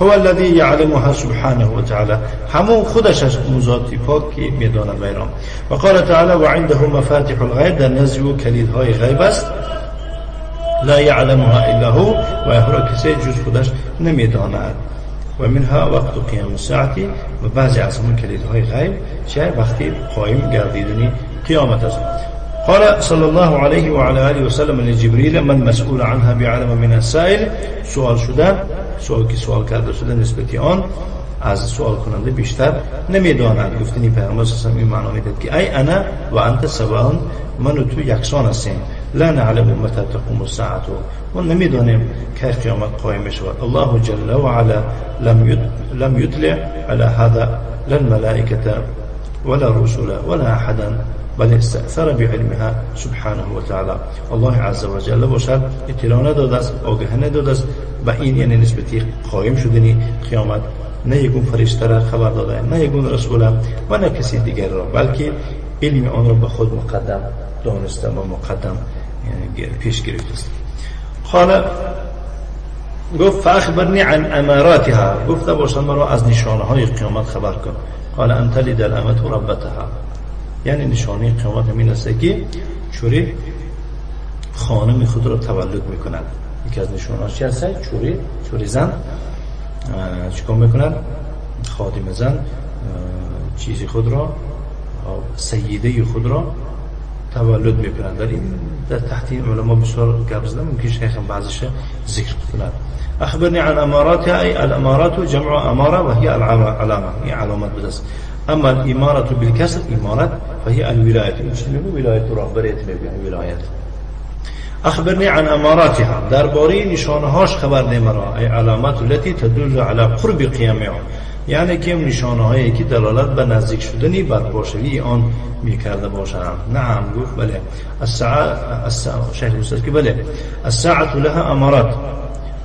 هو الذی یعلمها سبحانه و تعالی، همون خودش از اون ذاتی پاک که میداند ویران. و قال تعالی و عنده مفاتیح الغیب، در نزد او کلیدهای غیب است. لا يعلمها الا هو، و هر کسی جز خودش نمیداند. و منها وقت قیام الساعه، و بعضی از همون کلیدهای غیب چه وقتی قایم گردیدنی قیامت است. قال صلى الله عليه وعلى آله وسلم لجبريل من مسؤول عنها بعلم من السائل، سوال شده، سوال که سوال کرده شده نسبتی آن از سوال کننده بیشتر نمیداند. گفتنی پیامبر صلی الله علیه و آله این معنا میدهد که ای انا و انت سواء، من و تو یکسان هستیم. لا نعلم متى تقوم الساعة، ما نمیدانیم کی قیامت قایم میشود. الله جل وعلا لم يطلع على هذا لا الملائكة ولا الرسل ولا احدا بل استأثر بعلمها سبحانه وتعالى. الله عز وجل باشد اطلاع نداده است، آگاه نداده است و این یعنی نسبتی قایم شدنی قیامت نه یکون فرشته را خبر داده، نه یکون رسول و نه کسی دیگر را، بلکه علم آن را به خود مقدم دانسته و مقدم پیش گرفته است. قال گفت فاخبرنی عن اماراتها، گفته باشد مرا از نشانه های قیامت خبر کن. قال ان تلد الامة ربتها، یعنی نشانه قیامت همین است که چوری خانم خود را تولد میکند. یکی از نشانه‌هاش چی هست؟ چوری زن چیکار میکند؟ خادم زن چیزی خود را، سیده خود را تولد میکنند. در این در تحت این علما بسیار گپ زدن، ممکن شیخ هم بعضیش ذکر کنند. اخبرني عن اماراتها، ای الامارات جمع اماره وهي العلامه، این علامت بدست. اما الاماره بالکسر، امارت فهي الولايه، مسلم ولایت راهبریت میگه ولایت. اخبرني عن اماراتها، درباره نشانه‌هاش خبر ده مرا، ای علامات التي تدل على قرب قیامها، یعنی که نشانه‌هایی که دلالت به نزدیک شدنی برپاشوی آن میکرده باشند. نعم، گفت بله. الساعه شیخ استاد که بله، الساعه لها امارات،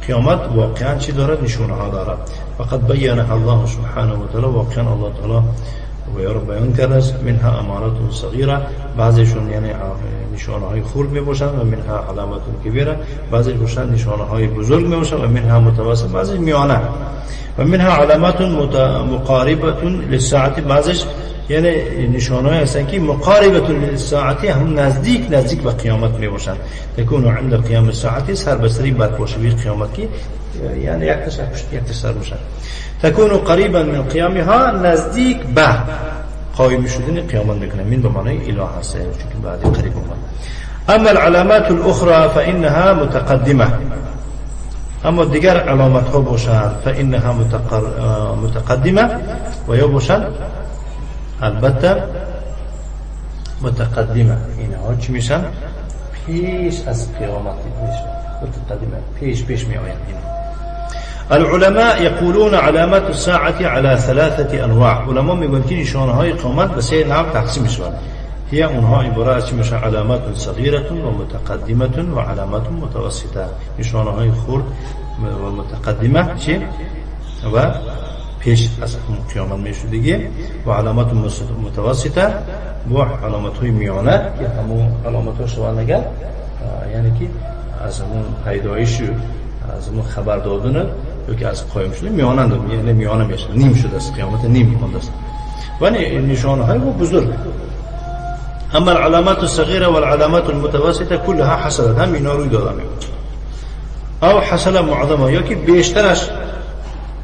قیامت واقعا چی دارد؟ نشانه ها دارد. فقد بینها الله سبحانه و تعالی، واقعا الله تعالی و یا بیان کرده است. منها امارات صغیره، بعضیشون یعنی نشانه های خرد می باشند، و منها علامات کبیره، بعضی باشند نشانه های بزرگ می باشند، و منها متوسط، بعضی میانه، و منها علامات مقاربه للساعه، بعضیش یعنی نشانه های هستند که مقاربه للساعه، هم نزدیک نزدیک به قیامت می باشند. تكون عند قیام الساعه، سر به سری برپاشوی قیامت کی یعنی یک تش پشت یک تش سر باشند. تكون قریبا من قیامها، نزدیک به قایم شدن قیامت میکنه. من به معنی اله هست، چون بعد قریب اومد. اما العلامات الاخرى فانها متقدمه، اما دیگر علامت ها باشند فانها متقدمه و یا باشند البته متقدمه. اینها چی میشن؟ پیش از قیامت میشن، متقدمه پیش پیش می آیند. العلماء يقولون علامات الساعة على ثلاثة انواع، علما میگن که نشانه های قیامت به سه نوع تقسیم میشوند. هي اونها عباره از چی میشه؟ علامات صغیره و متقدمه و علامات متوسطه، نشانه های خرد و متقدمه چی و پیش از قیامت میشه دیگه، و علامات متوسطه و علامات های میانه که همون علامات ها شوند اگر یعنی که از همون پیدایش از همون خبر دادن یا که از قایم شده میانه، یعنی میانه میشه، نیم شده است قیامت، نیم مانده است و نشانه های بزرگ. اما العلامات الصغيره والعلامات المتوسطه كلها حصلت، هم اینا روی داده میشه او حصل معظمها، یا که بیشترش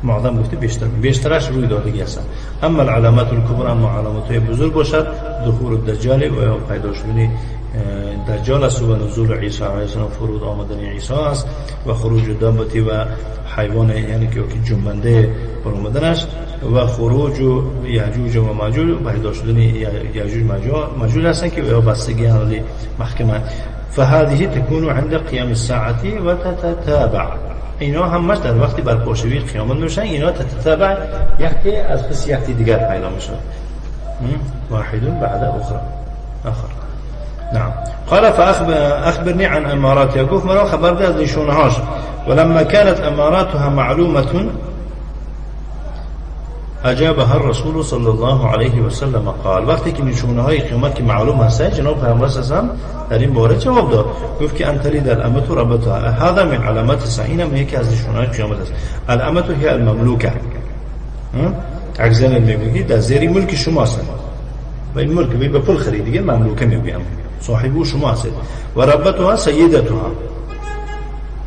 معظم گفته بیشتر، بیشترش روی دادگی هستن. اما العلامات الكبرى، اما علامات های بزرگ باشد دخول الدجال و یا پیدا شدن دجال است و نزول عیسی علیه السلام، فرود آمدن عیسی است، و خروج دابتی و حیوان یعنی که جنبنده برآمدنش، و خروج یاجوج و ماجوج، پیدا شدن یاجوج ماجوج هستن که یا بستگی حالی محکمه. فهذه تكون عند قيام الساعة وتتتابع، اینا همش در وقتی برپاشوی قیامت میشن، اینا تتتابع، یکی از پس یکی دیگر پیدا میشن، واحد بعد اخرى آخر. نعم. قال فأخبرني عن اماراتها، گفت مرا خبر ده از نشونهاش. ولما كانت اماراتها معلومة اجابها الرسول صلى الله عليه وسلم قال، وقتی که نشونه های قیامت که معلوم هست، جناب پیامبر صلی الله علیه و سلم در این باره جواب داد، گفت که ان تلد الامة ربتها، هذا من علامات الساعه، اینم یکی از نشونه های قیامت است. الامة هي المملوکه، اگزن میگه در زیر ملک شما است و این ملک به پول خرید دیگه مملوکه میگیم، صاحب شما است. و ربتها سیدتها،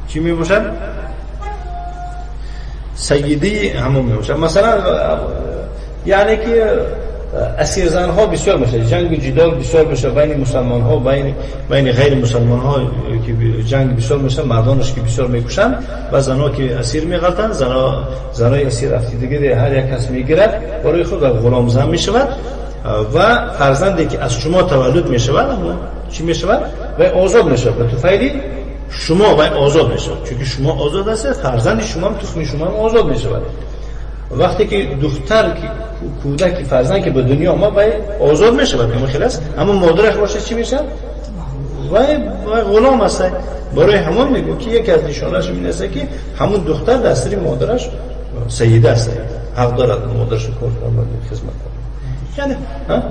چی میباشد؟ سیدی همون میباشد. مثلا یعنی که اسیر زنها بسیار میشه، جنگ جدال بسیار میشه بین مسلمان ها، بین غیر مسلمان ها که جنگ بسیار میشه، مردانش که بسیار میکشن و زنها که اسیر میغلطن، زنای اسیر افتیدگی هر یک کس میگیرد برای خود غلام زن میشود و فرزندی که از شما تولد میشود چی میشود؟ و آزاد میشود به طفیلی شما و آزاد میشود، چون شما آزاد هستید، فرزند شما هم تخم شما هم آزاد میشود. وقتی که دختر کودک فرزند که به دنیا آمد باید آزاد میشود، اما خیلی است، اما مادرش باشه چی میشه؟ وای غلام است. برای همون میگو که یکی از نشانه‌اش این است که همون دختر دستری مادرش سیده است، حق دارد مادرش کار کنه، خدمت کنه. یعنی ها؟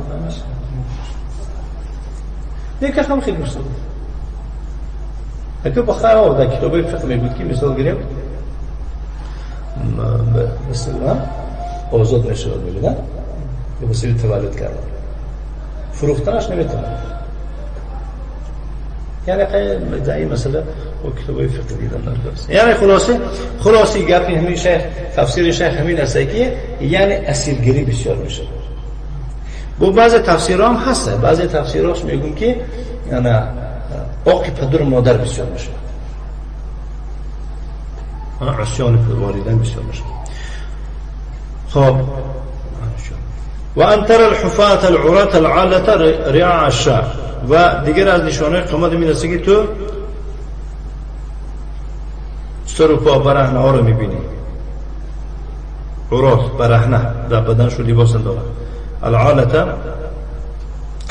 دیگه هم خیلی مشکل. اگه بخواه در کتاب فقه میگود که مثال گیریم مثلا آزاد میشود میگه نه به وسیله تولد کردن، فروختنش نمیتونه. یعنی در این مسئله و کتاب فقه دیدن درست. یعنی خلاصه گپ همین شیخ، تفسیر شیخ همین است که یعنی اسیرگیری بسیار میشه. Бо баъзе тафсирҳо ҳам ҳаст. Баъзе тафсирҳош мегӯм ки ана оқи падару модар бисёр мешавад. عصیان والدین بسیار میشود. خب و ان ترى الحفاة العراة العالة رعاع الشاة. و دیگر از نشانه قیامت میرسه که تو سر و پا برهنه ها رو میبینی. عرات برهنه در بدنشون لباس ندارن. العالة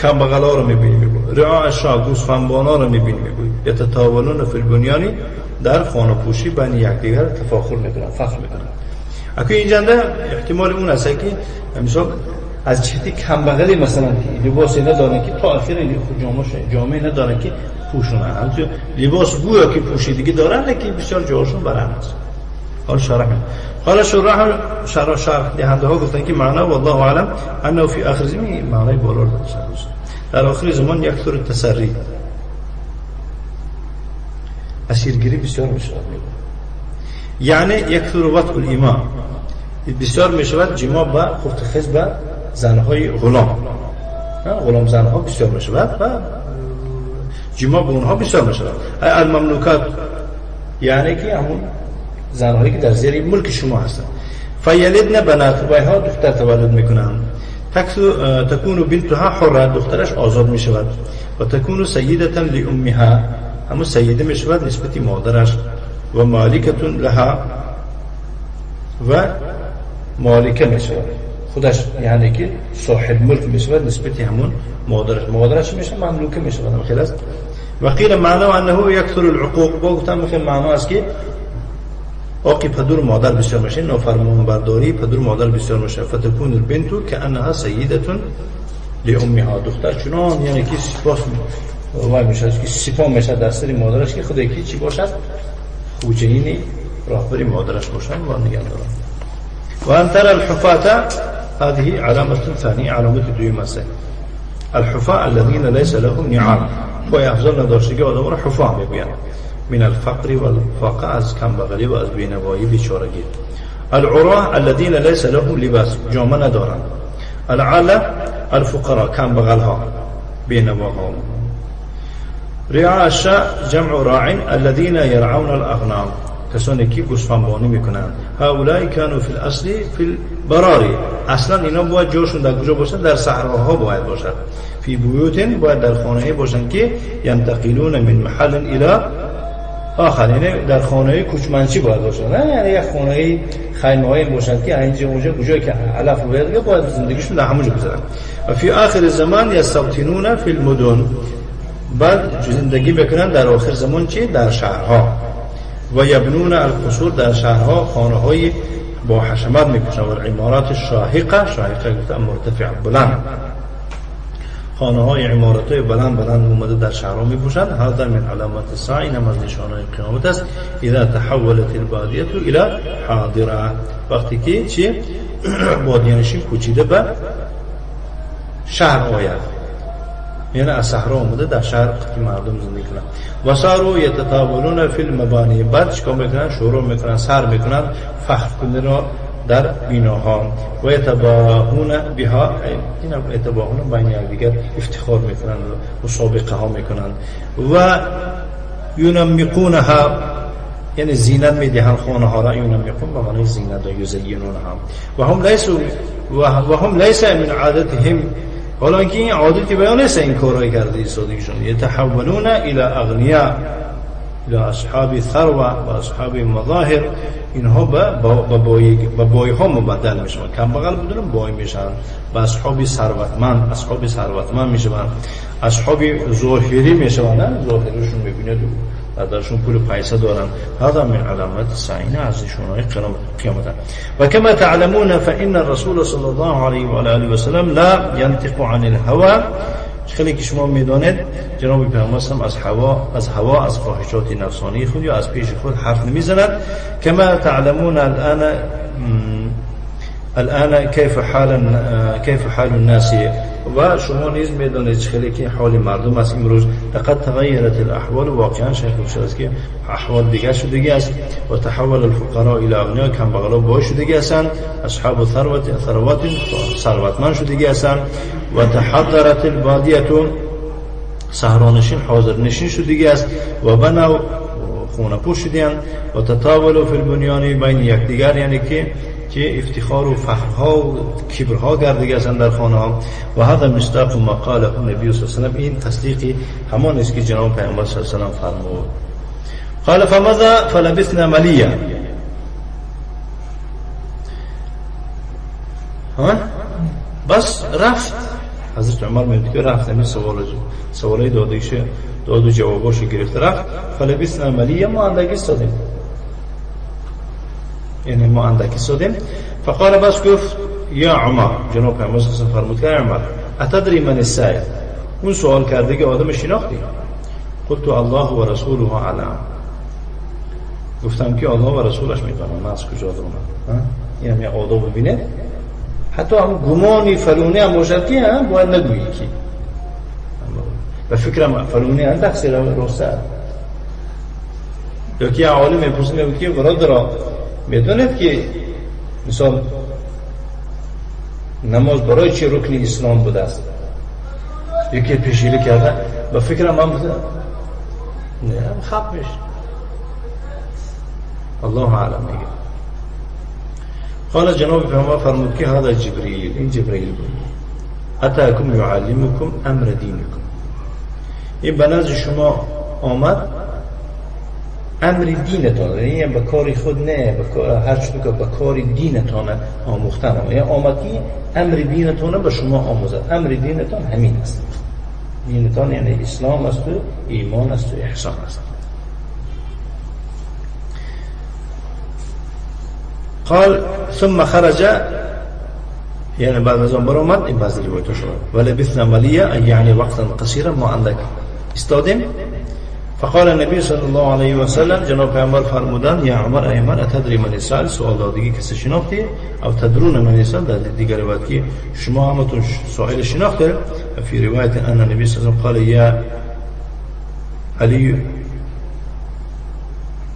کم بغل ها رو میبینی. رعاع الشاة گوسفندبان ها رو میبینی. یتطاولون فی البنیان در خانه پوشی بین یکدیگر تفاخر میکنن، فخر میکنن. اگه اینجا احتمال اون است که مثلا از جهت کم بغلی مثلا لباس ندارن که تا آخر جامعه ندارن که پوشونن، همچون لباس گویا که پوشیدگی دارن لیکن بسیار جاشون برهنه است. حال شرح حالا شرح دهنده ها گفتن که معنا والله اعلم انه فی آخر زمان، معنای بالا رو در آخر زمان یک طور تسری اسیرگیری بسیار میشود. یعنی یک طور وطء الایمان بسیار میشود، جماع به خفت خیز به زنهای غلام، غلام زنها بسیار میشود و جماع به اونها بسیار میشود. المملوکات یعنی که همون زنهایی که در زیر ملک شما هستند. فیلدن بنات، و ها دختر تولد میکنند. تکون بنتها حره، دخترش آزاد میشود. و تکون سیدة لامها، همون سیده میشود نسبت مادرش. و مالکة لها، و مالکه میشود خودش، یعنی که صاحب ملک میشود نسبت همون مادرش. مادرش میشه مملوکه میشود. خیلی است. و قیل معناه انه یکثر العقوق، با گفتم خیلی معنا است که آقی پدر مادر بسیار میشه، نافرمان برداری پدر مادر بسیار میشه. فتکون البنت کأنها سیدة لامها، دختر چنان یعنی که سپاس وای میشه که سپاه میشه در سر مادرش که خود یکی چی باشد، خوجینی راهبری مادرش باشد و نگهداران. و ان ترى الحفاة، هذه علامة ثانية، علامة دوم است. الحفاة الذين ليس لهم نعال، پای افضل نداشتگی آدم را حفاة میگویند. من الفقر والفاقه، از کمبغلی و از بینوایی بیچارگی. العراه الذين ليس لهم لباس، جامه ندارند. العاله الفقراء، کمبغل ها، بینواها. رعاع الشاة جمع راع الذين يرعون الاغنام، کسانی که گوسفندبانی میکنند. هؤلاء كانوا في الاصل في البراري، اصلا اینا باید جاشون در کجا باشند؟ در صحراها باید باشد. فی بیوت، باید در خانه باشند که ینتقلون من محل الى آخر، یعنی در خانه کوچمنچی باید باشند، نه یعنی یک خانه خیمه های باشند که اینجا اونجا کجایی که علف رو باید باید زندگیشون در همونجا بگذارن. و فی آخر زمان یستوطنون فی المدن، بعد زندگی میکنن در آخر زمان چی؟ در شهرها. و یبنون القصور، در شهرها خانه های با حشمت میپوشن. و عمارات شاهقه، شاهقه گفتن مرتفع بلند، خانه های عمارت های بلند بلند اومده در شهرها میپوشند. هذا من علامات الساعه، این هم از نشانه های قیامت است. اذا تحولت البادیه الى حاضره، وقتی که چی؟ بادیه نشین کوچیده به شهر آید، یعنی از صحرا اومده در شهر که مردم زندگی کنن. و صاروا یتطاولون فی المبانی، بعد چیکار میکنن؟ شروع میکنن، سر میکنن فخر کنن را در بیناها. و یتباهون بها، این هم یتباهون بین یکدیگر افتخار میکنن، مسابقه ها میکنن. و ینمقونها، یعنی زینت میدهن خانه ها را. ینمقون به معنی زینت و یزینونها. و هم لیس من عادتهم، حالا اینکه این عادتی بیان نیست این کارهای کرده ایستادگیشون. یتحولون الی اغنیا، الی اصحاب ثروه و اصحاب مظاهر، اینها به بای ها مبدل میشن. کم بغل بدون بای میشن، به اصحاب ثروتمند، اصحاب ثروتمند میشن، اصحاب ظاهری میشن، نه ظاهرشون میبینید و درشون پول پیسه دارن. هذا من علامات الساعه، از نشانه‌های قیامت. و کما تعلمون فإن الرسول صلی الله علیه و آله و سلم لا ينطق عن الهوى، خیلی که شما میدانید جناب پیامبر صلی از هوا، از خواهشات نفسانی خود یا از پیش خود حرف نمیزند. کما تعلمون الان كيف حال الناس و شما نیز میدانید خیلی که حال مردم است امروز. لقد تغیرت الاحوال، واقعا شیخ شده است که احوال دیگه شدگی است. و تحول الفقراء الى اغنیا، کمبغلا بای شدگی هستند. اصحاب ثروت ثروتمند شدگی هستند. و تحضرت البادیه، صحرانشین حاضرنشین شدگی است. و بنوا، خونه پوش شدند. و تطاولوا فی البنیان بین یکدیگر، یعنی که افتخار و فخرها و کبرها کردگی هستند در خانه ها. و هذا مصداق ما قاله النبی صلی الله علیه و سلم، این تصدیقی همان است که جناب پیامبر صلی الله علیه و سلم فرمود. قال فمضى فلبثنا مليا. ها بس رفت حضرت عمر میگه که رفت همین سوالای دادیشه داد و جواباشو گرفت رفت. فلبثنا مليا، ما اندکی استادیم، یعنی ما اندکی استادیم. فقال، بس گفت یا عمر، جناب پیامبر صلی الله علیه و فرمود که عمر اتدری من السائل، اون سوال کرده که آدم شناختی؟ قلت الله و رسوله اعلم، گفتم که الله و رسولش میدونم، من از کجا دونم؟ این هم یه آداب ببینه، حتی هم گمانی فلونی هم باشد که هم باید نگویی که به فکرم فلونی هم تقصیر راسته. یا که عالم میپرسه میگه که برادرا میدونید که مثال نماز برای چه رکن اسلام بوده است؟ یکی پیشیلی کرده به فکرم هم بوده، نه هم خب میشه، الله اعلم میگه. قال جناب پیامبر فرمود که هذا جبرئیل، این جبرئیل بود. اتاکم یعلمکم امر دینکم، این به نزد شما آمد امر دینتان، یعنی به کار خود نه، به کار هر چیزی که به کار دینتان آموختن، یعنی آمد که امر دینتان به شما آموزد. امر دینتان همین است، دینتان یعنی اسلام است و ایمان است و احسان است. قال ثم خرج، یعنی بعد از آن برآمد، این بعضی روایت‌ها شد. ولبثنا مليا یعنی وقتا قصیرا، ما اندک استادیم. فقال النبی صلی الله علیه و سلم، جناب پیامبر فرمودند یا عمر، ای عمر اتدری من السائل، سوال دادگی کسی شناختی؟ او تدرون من السائل، در دیگر روایت که شما همتون سائل شناخته. فی روایت ان النبی صلی الله علیه و سلم قال یا علی،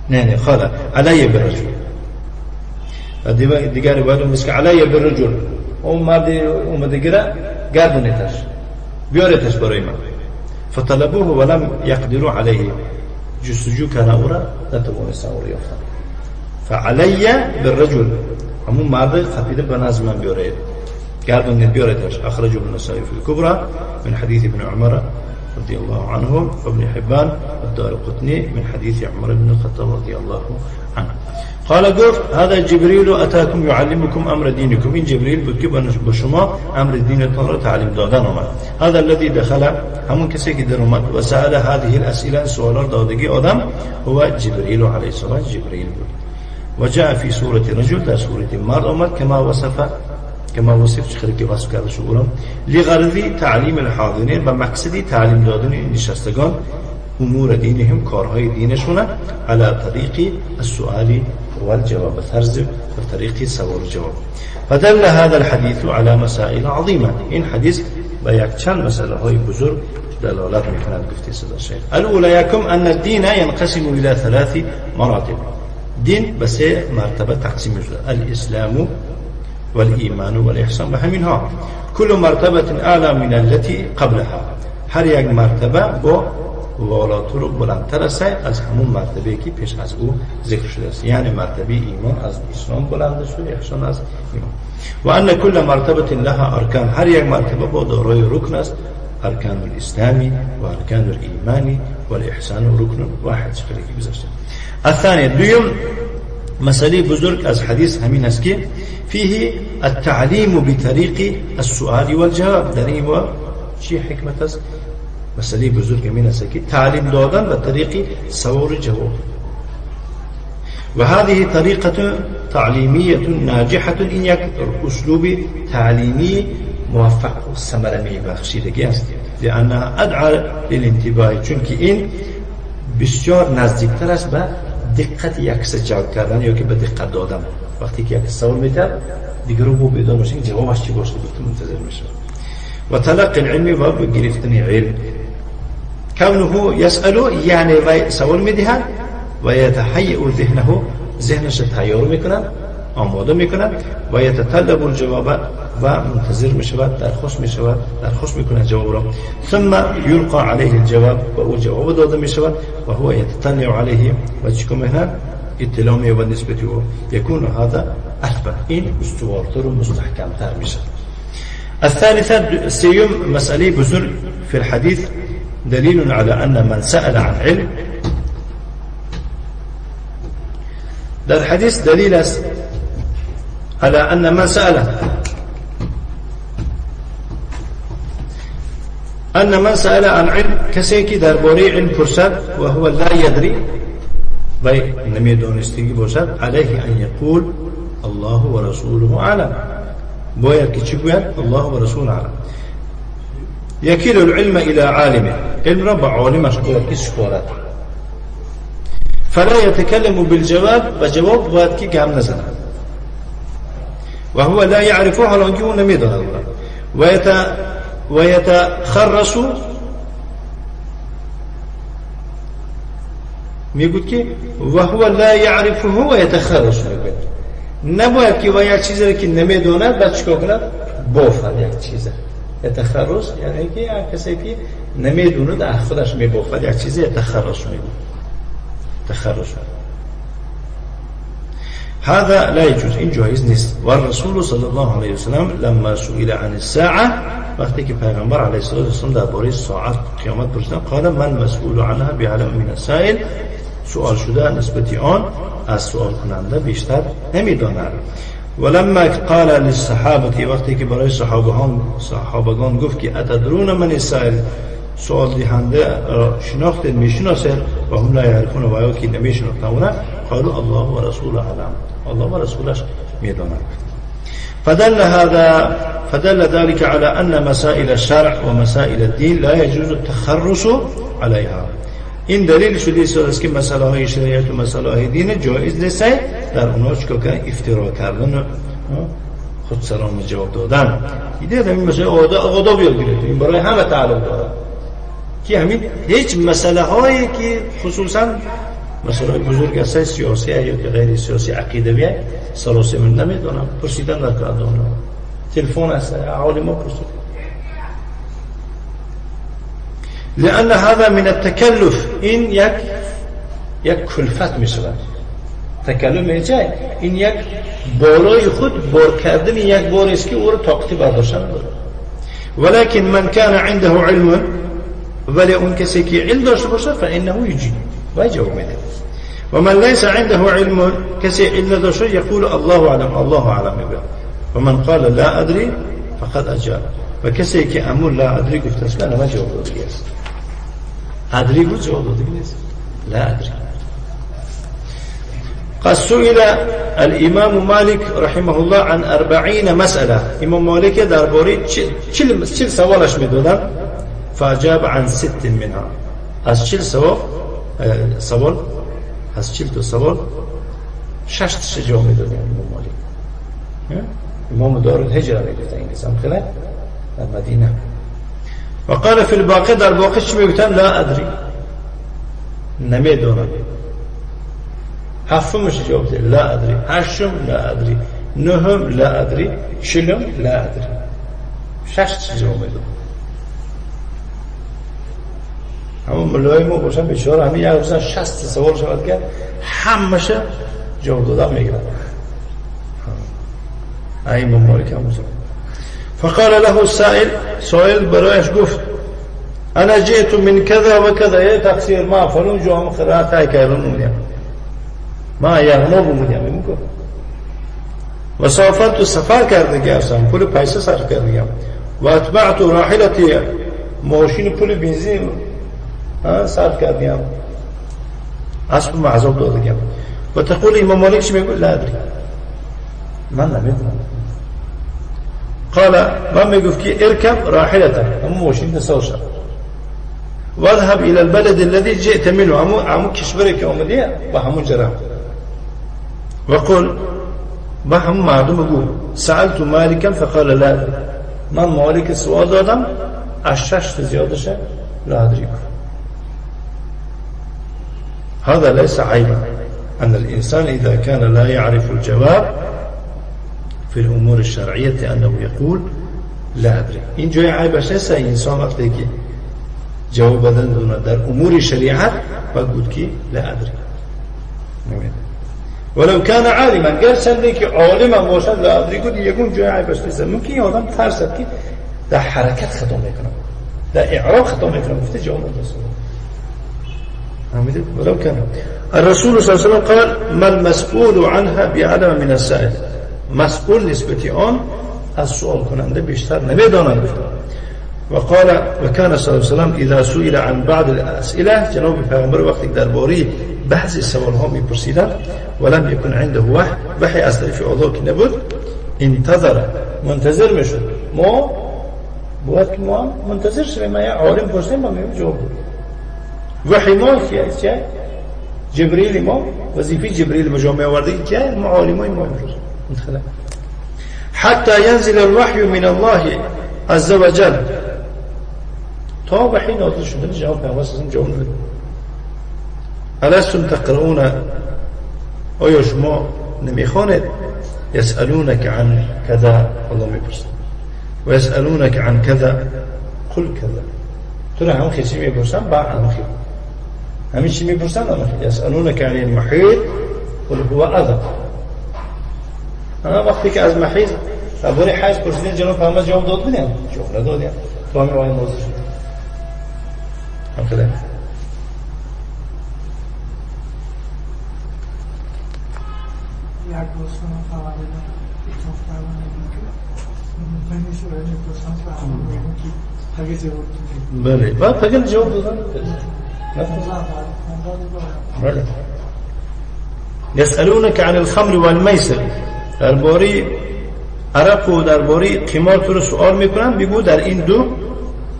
نه قال علی بالرجل. دیگر روایت هم که علی بالرجل، اون مرد اومده گیره گردونیتش بیارتش برای من. فطلبوه ولم يقدروا عليه، جستجو کردن او را نتوانستن او را یافتن. فعلی بالرجل، همون مرد خپیده به نزد من بیارید، گردونید بیارتش. اخرجه ابن النسائي في الكبرى من حديث ابن عمر رضي الله عنه وابن حبان والدارقطني من حديث عمر بن الخطاب رضي الله عنه. قال گفت هذا جبريل اتاكم يعلمكم امر دينكم، این جبرئیل بود که به شما امر دینتان را تعلیم دادن آمد. هذا الذي دخل، همون کسی که در اومد و سأل هذه الاسئله، سوالا دادگی آدم، هو جبرئیل علیه السلام، جبرئیل بود. و جاء في صورة رجل، در صورت مرد آمد، کما وصف، کما وصف، چه که وصف کرده شد اورم، لغرض تعلیم الحاضرین، به مقصدی تعلیم دادن نشستگان امور دینهم، کارهای دینشونه، علی طریق السؤال والجواب، طرز و طریق سوال و جواب. فدل هذا الحديث على مسائل عظیمه، این حدیث به یک چند مسئله های بزرگ دلالت میکند. گفته صدا شیخ الاولى یکم ان الدین ينقسم الى ثلاث مراتب، دین به سه مرتبه تقسیم شده، الاسلام والایمان والاحسان. به همین ها کل مرتبه اعلى من التي قبلها، هر یک مرتبه با والاتر و بلندتر است از همون مرتبه که پیش از او ذکر شده است، یعنی مرتبه ایمان از اسلام بلند است و احسان از ایمان. و ان کل مرتبه لها ارکان، هر یک مرتبه با دارای رکن است، ارکان الاسلامی و ارکان الایمانی والاحسان رکن واحد. چه که گذشته. الثانیه، دویم مسئله بزرگ از حدیث همین است که فیه التعلیم بطریق السؤال والجواب. در این چی حکمت است؟ مسئله بزرگ همین است که تعلیم دادن به طریق سوال و جواب. و هذه طریقة تعلیمیة ناجحة، این یک اسلوب تعلیمی موفق و ثمره میبخشیدگی است، لأنها ادعى للانتباه، چون که این بسیار نزدیکتر است به دقت یک کس جواب کردن یا که به دقت دادن. وقتی که یک سوال میده دیگران با بیدار میشن جوابش چی باشه، گفت منتظر میشه. و تلقي العلم و گرفتن علم. كونه يسأل یعنی وی سوال میدهد و يتهيأ ذهنه، ذهنش تیار میکند، آماده میکند، و يتطلب الجواب و منتظر میشود، درخواست میشود، درخواست میکند جواب را. ثم يلقى عليه الجواب و او جواب داده میشود و هو يتطلع عليه و چیکار میکند؟ اطلاع مییابد نسبت او. يكون هذا اثبت، این استوارتر و مستحکمتر میشود. الثالثة، سيوم مسألة بزرگ في الحديث دليل على أن من سأل عن علم. در حدیث دلیل است على أن من سأل، أن من سأل عن علم، کسی که درباره علم پرسد و هو لا يدري و نمیدانستگی باشد، علیه ان یقول الله و رسوله اعلم، باید که چی گوید؟ الله و رسوله اعلم. یکیل العلم الى عالمه، علم را به عالمش باید که سپارد. فلا يتكلم بالجواب، و جواب باید که گم نزند. و هو لا يعرفه، حال آنکه او نمیداند. و يتخرص، میگوید که و هو لا يعرفه و يتخرص، میگوید نباید که و یک چیزی که نمیداند بعد چیکار کند؟ بافد یک چیزه. يتخرص یعنی که یک کسی که نمیدوند از خودش میبافد یک چیزی، يتخرص میگوید، تخرص. هذا لا يجوز، این جایز نیست. والرسول صلی الله علیه وسلم لما سئل عن الساعة، وقتی که پیغمبر علیه الصلاة والسلام درباره ساعت قیامت پرسیدن، قال من مسئول عنها بعلم من السائل، سوال شده نسبت آن از سوال کننده بیشتر نمیداند. ولما قال للصحابه، وقتی که برای صحابگان گفت که اتدرون من السائل، سوال دهنده شناختید، میشناسید، و هم لا یعرفون، و یا که نمیشناختن، قالوا الله و رسوله اعلم، الله و رسولش میداند. فدل ذلك على أن مسائل الشرع ومسائل الدين لا يجوز التخرص عليها. این دلیل شده است که مسئله های شریعت و مسئله های دین جایز نیست در اونها چیکار کردن؟ افترا کردن و خودسرانه جواب دادن. دیده این مسئله آداب یاد گرفت، این برای همه تعلق داره که همین هیچ مسئله هایی که خصوصا مسئله بزرگ است، سیاسی یا که غیر سیاسی، عقیدوی، سراسیمه نمیدونم، پرسیدن در کار تلفن است، عالم پرسید. لأن هذا من التكلف، این یک کلفت می شود. تکلف میشه این یک بالای خود بار کردن یک بار است که او را طاقتی برداشتن داره. ولكن من كان عنده علم، ولی اون کسی که علم داشته باشه فانه یجیب، و جواب میده. و من ليس عنده علم، کسی علم نداشته یقول الله اعلم، الله اعلم میگه. و من قال لا ادري فقد اجاب، و کسی که امر لا ادري گفته است نه جواب داده است. ادري گفت جواب داده نیست، لا ادري. قد سئل الامام مالك رحمه الله عن 40 مسأله، امام مالک درباره 40 سوالش میدادن، فاجاب عن 6 منها، از 40 سوال، از 40 تا سوال 6 تا جواب میدادن امام مالک. امام دار الهجره میگفتن این قسم خیلی در مدینه. و قال فی الباقی، در باقی چی میگفتن؟ لا ادری، نمیدونم. هفتمش جواب ده لا ادری، هشتم لا ادری، نهم لا ادری، چهلم لا ادری، 6 تا جواب میده. همون ملای ما باشن بیچاره همین یک روز 60 سوال شود که همشه جواب دادن میگیرن. ای امام مالک هم فقال له السائل، سائل برایش گفت انا جئت من كذا و كذا، یه تقصیر ما فلان جو هم قرائت کردم بودیم، ما یغنوب بودیم میگم و سافرت، سفر کرده گفتم پول پیسه صرف کرده و اتبعت راحلتی، ماشین پول بنزین صرف کردیم، اسب معذاب دادم. و تقول امام مالک چی میگه؟ لا ادری، من نمیدونم. قال من میگفت که ارکب راحلتك، همون ماشین سوار شو، واذهب الى البلد الذي جئت منه، همون کشوری که آمدی و همون جرم، و قل، با همون مردم بگو سألت مالکا فقال لا ادري، من مالک سوال دادم از 6 تا زیادش لا ادری گفت. هذا ليس عيبا أن الإنسان إذا كان لا يعرف الجواب في الأمور الشرعية أنه يقول لا أدري. این جای عیبش نیست. انسان وقتی که جواب دادن در امور شریعت باید که لا أدري. ولو كان عالما، گرچنده که عالم هم باشد لا أدري گفت یکون جای عیبش نیست. ممکن آدم ترسد که در حرکت خطا میکنم، در اعراب خطا میکنم، گفته جواب داده. ولو كان الرسول صلى الله عليه وسلم قال ما المسؤول عنها بعلم من السائل. مسئول نسبتی آن از سوال کننده بیشتر نمیداند. و قال و كان صلى الله عليه وسلم اذا سئل عن بعض الاسئله، جناب پیغمبر وقتی درباره بعضی سوال ها میپرسیدند ولم يكن عنده وحی، وحی از طرف الله که نبود، انتظر، منتظر میشد. ما باید که ما منتظر شویم، ما عالم پرسیم ما میگیم جواب بده. وحی ما که جبریل ما وظیفه جبریل به جا می آورده که ما عالمای ما امروز حتی ينزل الوحی من الله عز وجل، تا وحی نازل شدن جواب پیامبر صلی الله علیه و جواب نمیده. الستم تقرؤون، آیا شما نمیخوانید؟ یسألونک عن کذا، الله میپرسد، و یسألونک عن کذا قل کذا. تو را هم خیلی میپرسن با هم خیلی همین چی میپرسن هم خیلی. یسألونک عن المحیض قل هو اذى. وقتی که از محیض درباره حیض پرسیدن جناب پیامبر جواب داد بودن؟ جواب ندادن. تو همین آیه نازل شد. هم خیلی یک دوستان تولد اطلاف کردن که ممکن نیست برای میپرسن و همون میگن که پگه جواب دادیم. بله، بعد پگه جواب دادن. بله. یسألونک عن الخمر والمیسر، درباره عرق و درباره قمار تو رو سوال میکنن، بگو در این دو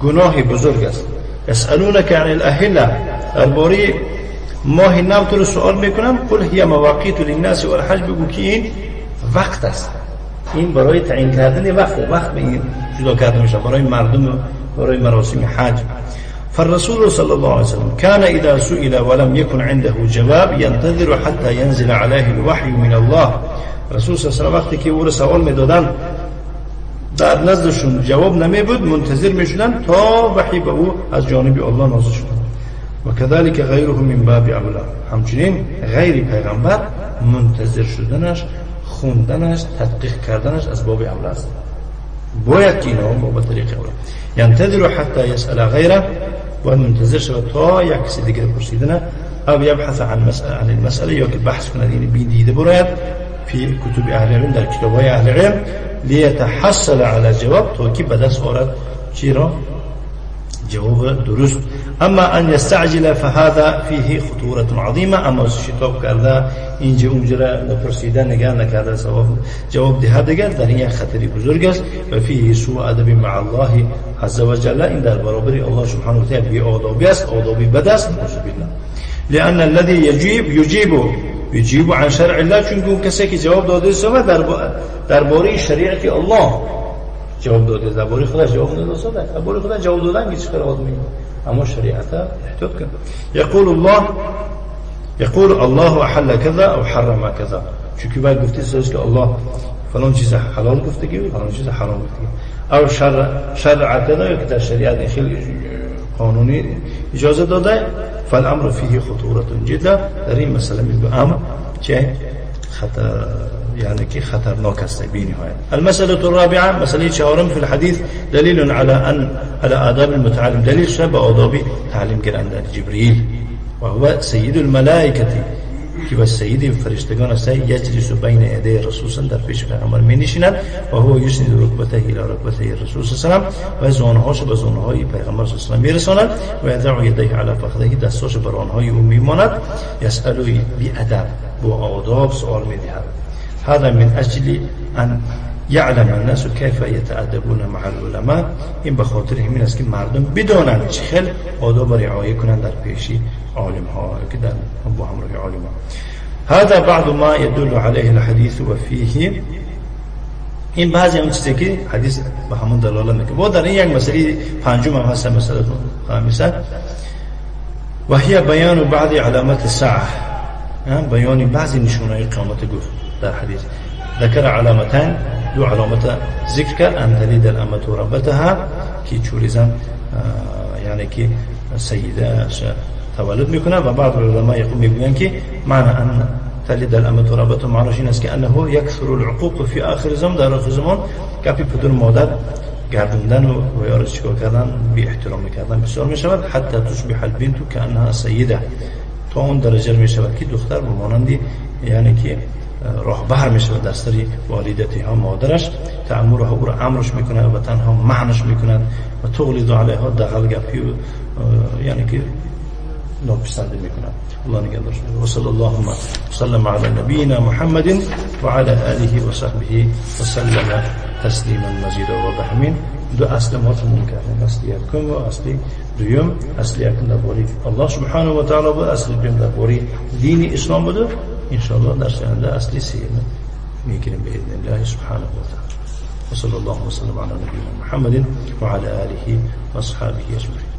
گناه بزرگ است. یسألونک عن الاهله، درباره ماه نو تو رو سوال میکنن، قل هی مواقیت للناس والحج، بگو که این وقت است، این برای تعیین کردن وقت، وقت به این جدا کرده میشه برای مردم، برای مراسم حج. فالرسول صلى الله عليه وسلم كان إذا سئل ولم يكن عنده جواب ينتظر حتى ينزل عليه الوحي من الله. رسول صلی الله علیه و وقتی که او رو سوال میدادن در نزدشون جواب نمی بود، منتظر میشدن تا وحی به او از جانب الله نازل شد. و كذلك غیره من باب اولا، همچنین غیر پیغمبر منتظر شدنش، خوندنش، تدقیق کردنش از باب اولا است. باید که اینا با طریق اولا ينتظر حتى يسأل غیره، باید منتظر شود تا یک کسی دیگر پرسیدنه، او یبحث عن مسأله، عن المسأله، یا که بحث کند، یعنی بیدیده براید فی کتب اهل علم، در کتاب‌های اهل علم، لیتحصل علی جواب، تا که به دست آورد چی را؟ جواب درست. اما ان یستعجل فهذا فیه خطورة عظیمه، اما شتاب کرده اینجا اونجا را نپرسیده نگه نکرده جواب دهد دیگر، در این خطری بزرگ است. و فیه سوء ادب مع الله عز وجل، این در برابر الله سبحانه و تعالی بی آدابی است، آدابی بد است، نعوذ بالله. لأن الذي يجيب عن شرع الله، چون اون کسی که جواب داده است درباره شریعت الله جواب داده، درباره خدا جواب نداده، درباره خدا جواب دادن هیچ کار آدمی، اما شریعت احتیاط کن. یقول الله احل كذا او حرم كذا، چون که باید گفته است که الله فلان چیز حلال گفته که فلان چیز حرام گفته، او شرع كذا، یا که در شریعت خیلی قانونی اجازه داده. فالامر فيه خطورة جدا، در این مسئله میگه امر چه خطر، يعني كي خطرناک است بی‌نهایت. المسألة الرابعة، مسألة چهارم في الحديث دلیل على ان على آداب المتعلم، دلیل شده به آداب تعلیم گیرنده جبرئیل و هو سید الملائکه، که و سید فرشتگان است، یجلس بین یدی رسول صلی در پیش پیغمبر می نشیند و هو یسند رکبته الی رکبته رسول صلی الله علیه و سلم، و زانوهاش به زانوهای پیغمبر صلی الله علیه و میرساند، و یضع یدیه علی فخذه، دستاش بر آنهای او میماند، یسأل بأدب، با آداب سوال میدهد. هذا من اجل ان یعلم الناس كيف يتأدبون مع العلماء، این به خاطر همین است که مردم بدانند چه خیلی آداب رعایت کنند در پیشی عالم ها که در با همراه عالم ها. هذا بعض ما يدل عليه الحديث وفيه این بعضی اون چیزی که حدیث به همون دلالت میکنه. با در این یک مسئله پنجم هم هست، مسئله خامسه، و هي بیان بعض علامات الساعه، بیان بعضی نشونهای قیامت گفت در حدیث. ذکر علامتان، دو علامت ذکر کرد، ان تلد الامة ربتها، که چوری زن یعنی که سیده تولد میکنه. و بعض علما میگویند که معنی ان تلد الامة ربتها معناش این است که انه یکثر العقوق فی آخر زمان، در آخر زمان گپی پدر مادر گردوندن و یارو چیکار کردن، بی احترامی کردن بسیار میشود. حتی تصبح البنت كأنها سیده، تا اون درجه میشود که دختر به مانند یعنی که راهبر میشود در سر والدتها ها مادرش، تأمرها او را امرش میکنه و تنها معنش میکنه و تغلظ علیها، دغل گپی و یعنی که ناپسنده میکنه. الله نگهدار شما. و صلی الله وسلم علی نبینا محمد و علی آله و صحبه و سلم تسلیما مزیدا. و به همین دو اصل ما تموم کردیم، اصل یکم و اصل دوم. اصل یکم درباره الله سبحانه و تعالی بود، اصل دوم درباره دین اسلام بود. انشاءالله در آینده اصل سیوم میگیریم باذن الله سبحانه و تعالی. و صلی الله وسلم علی نبینا محمد و علی آله و اصحابه اجمعین.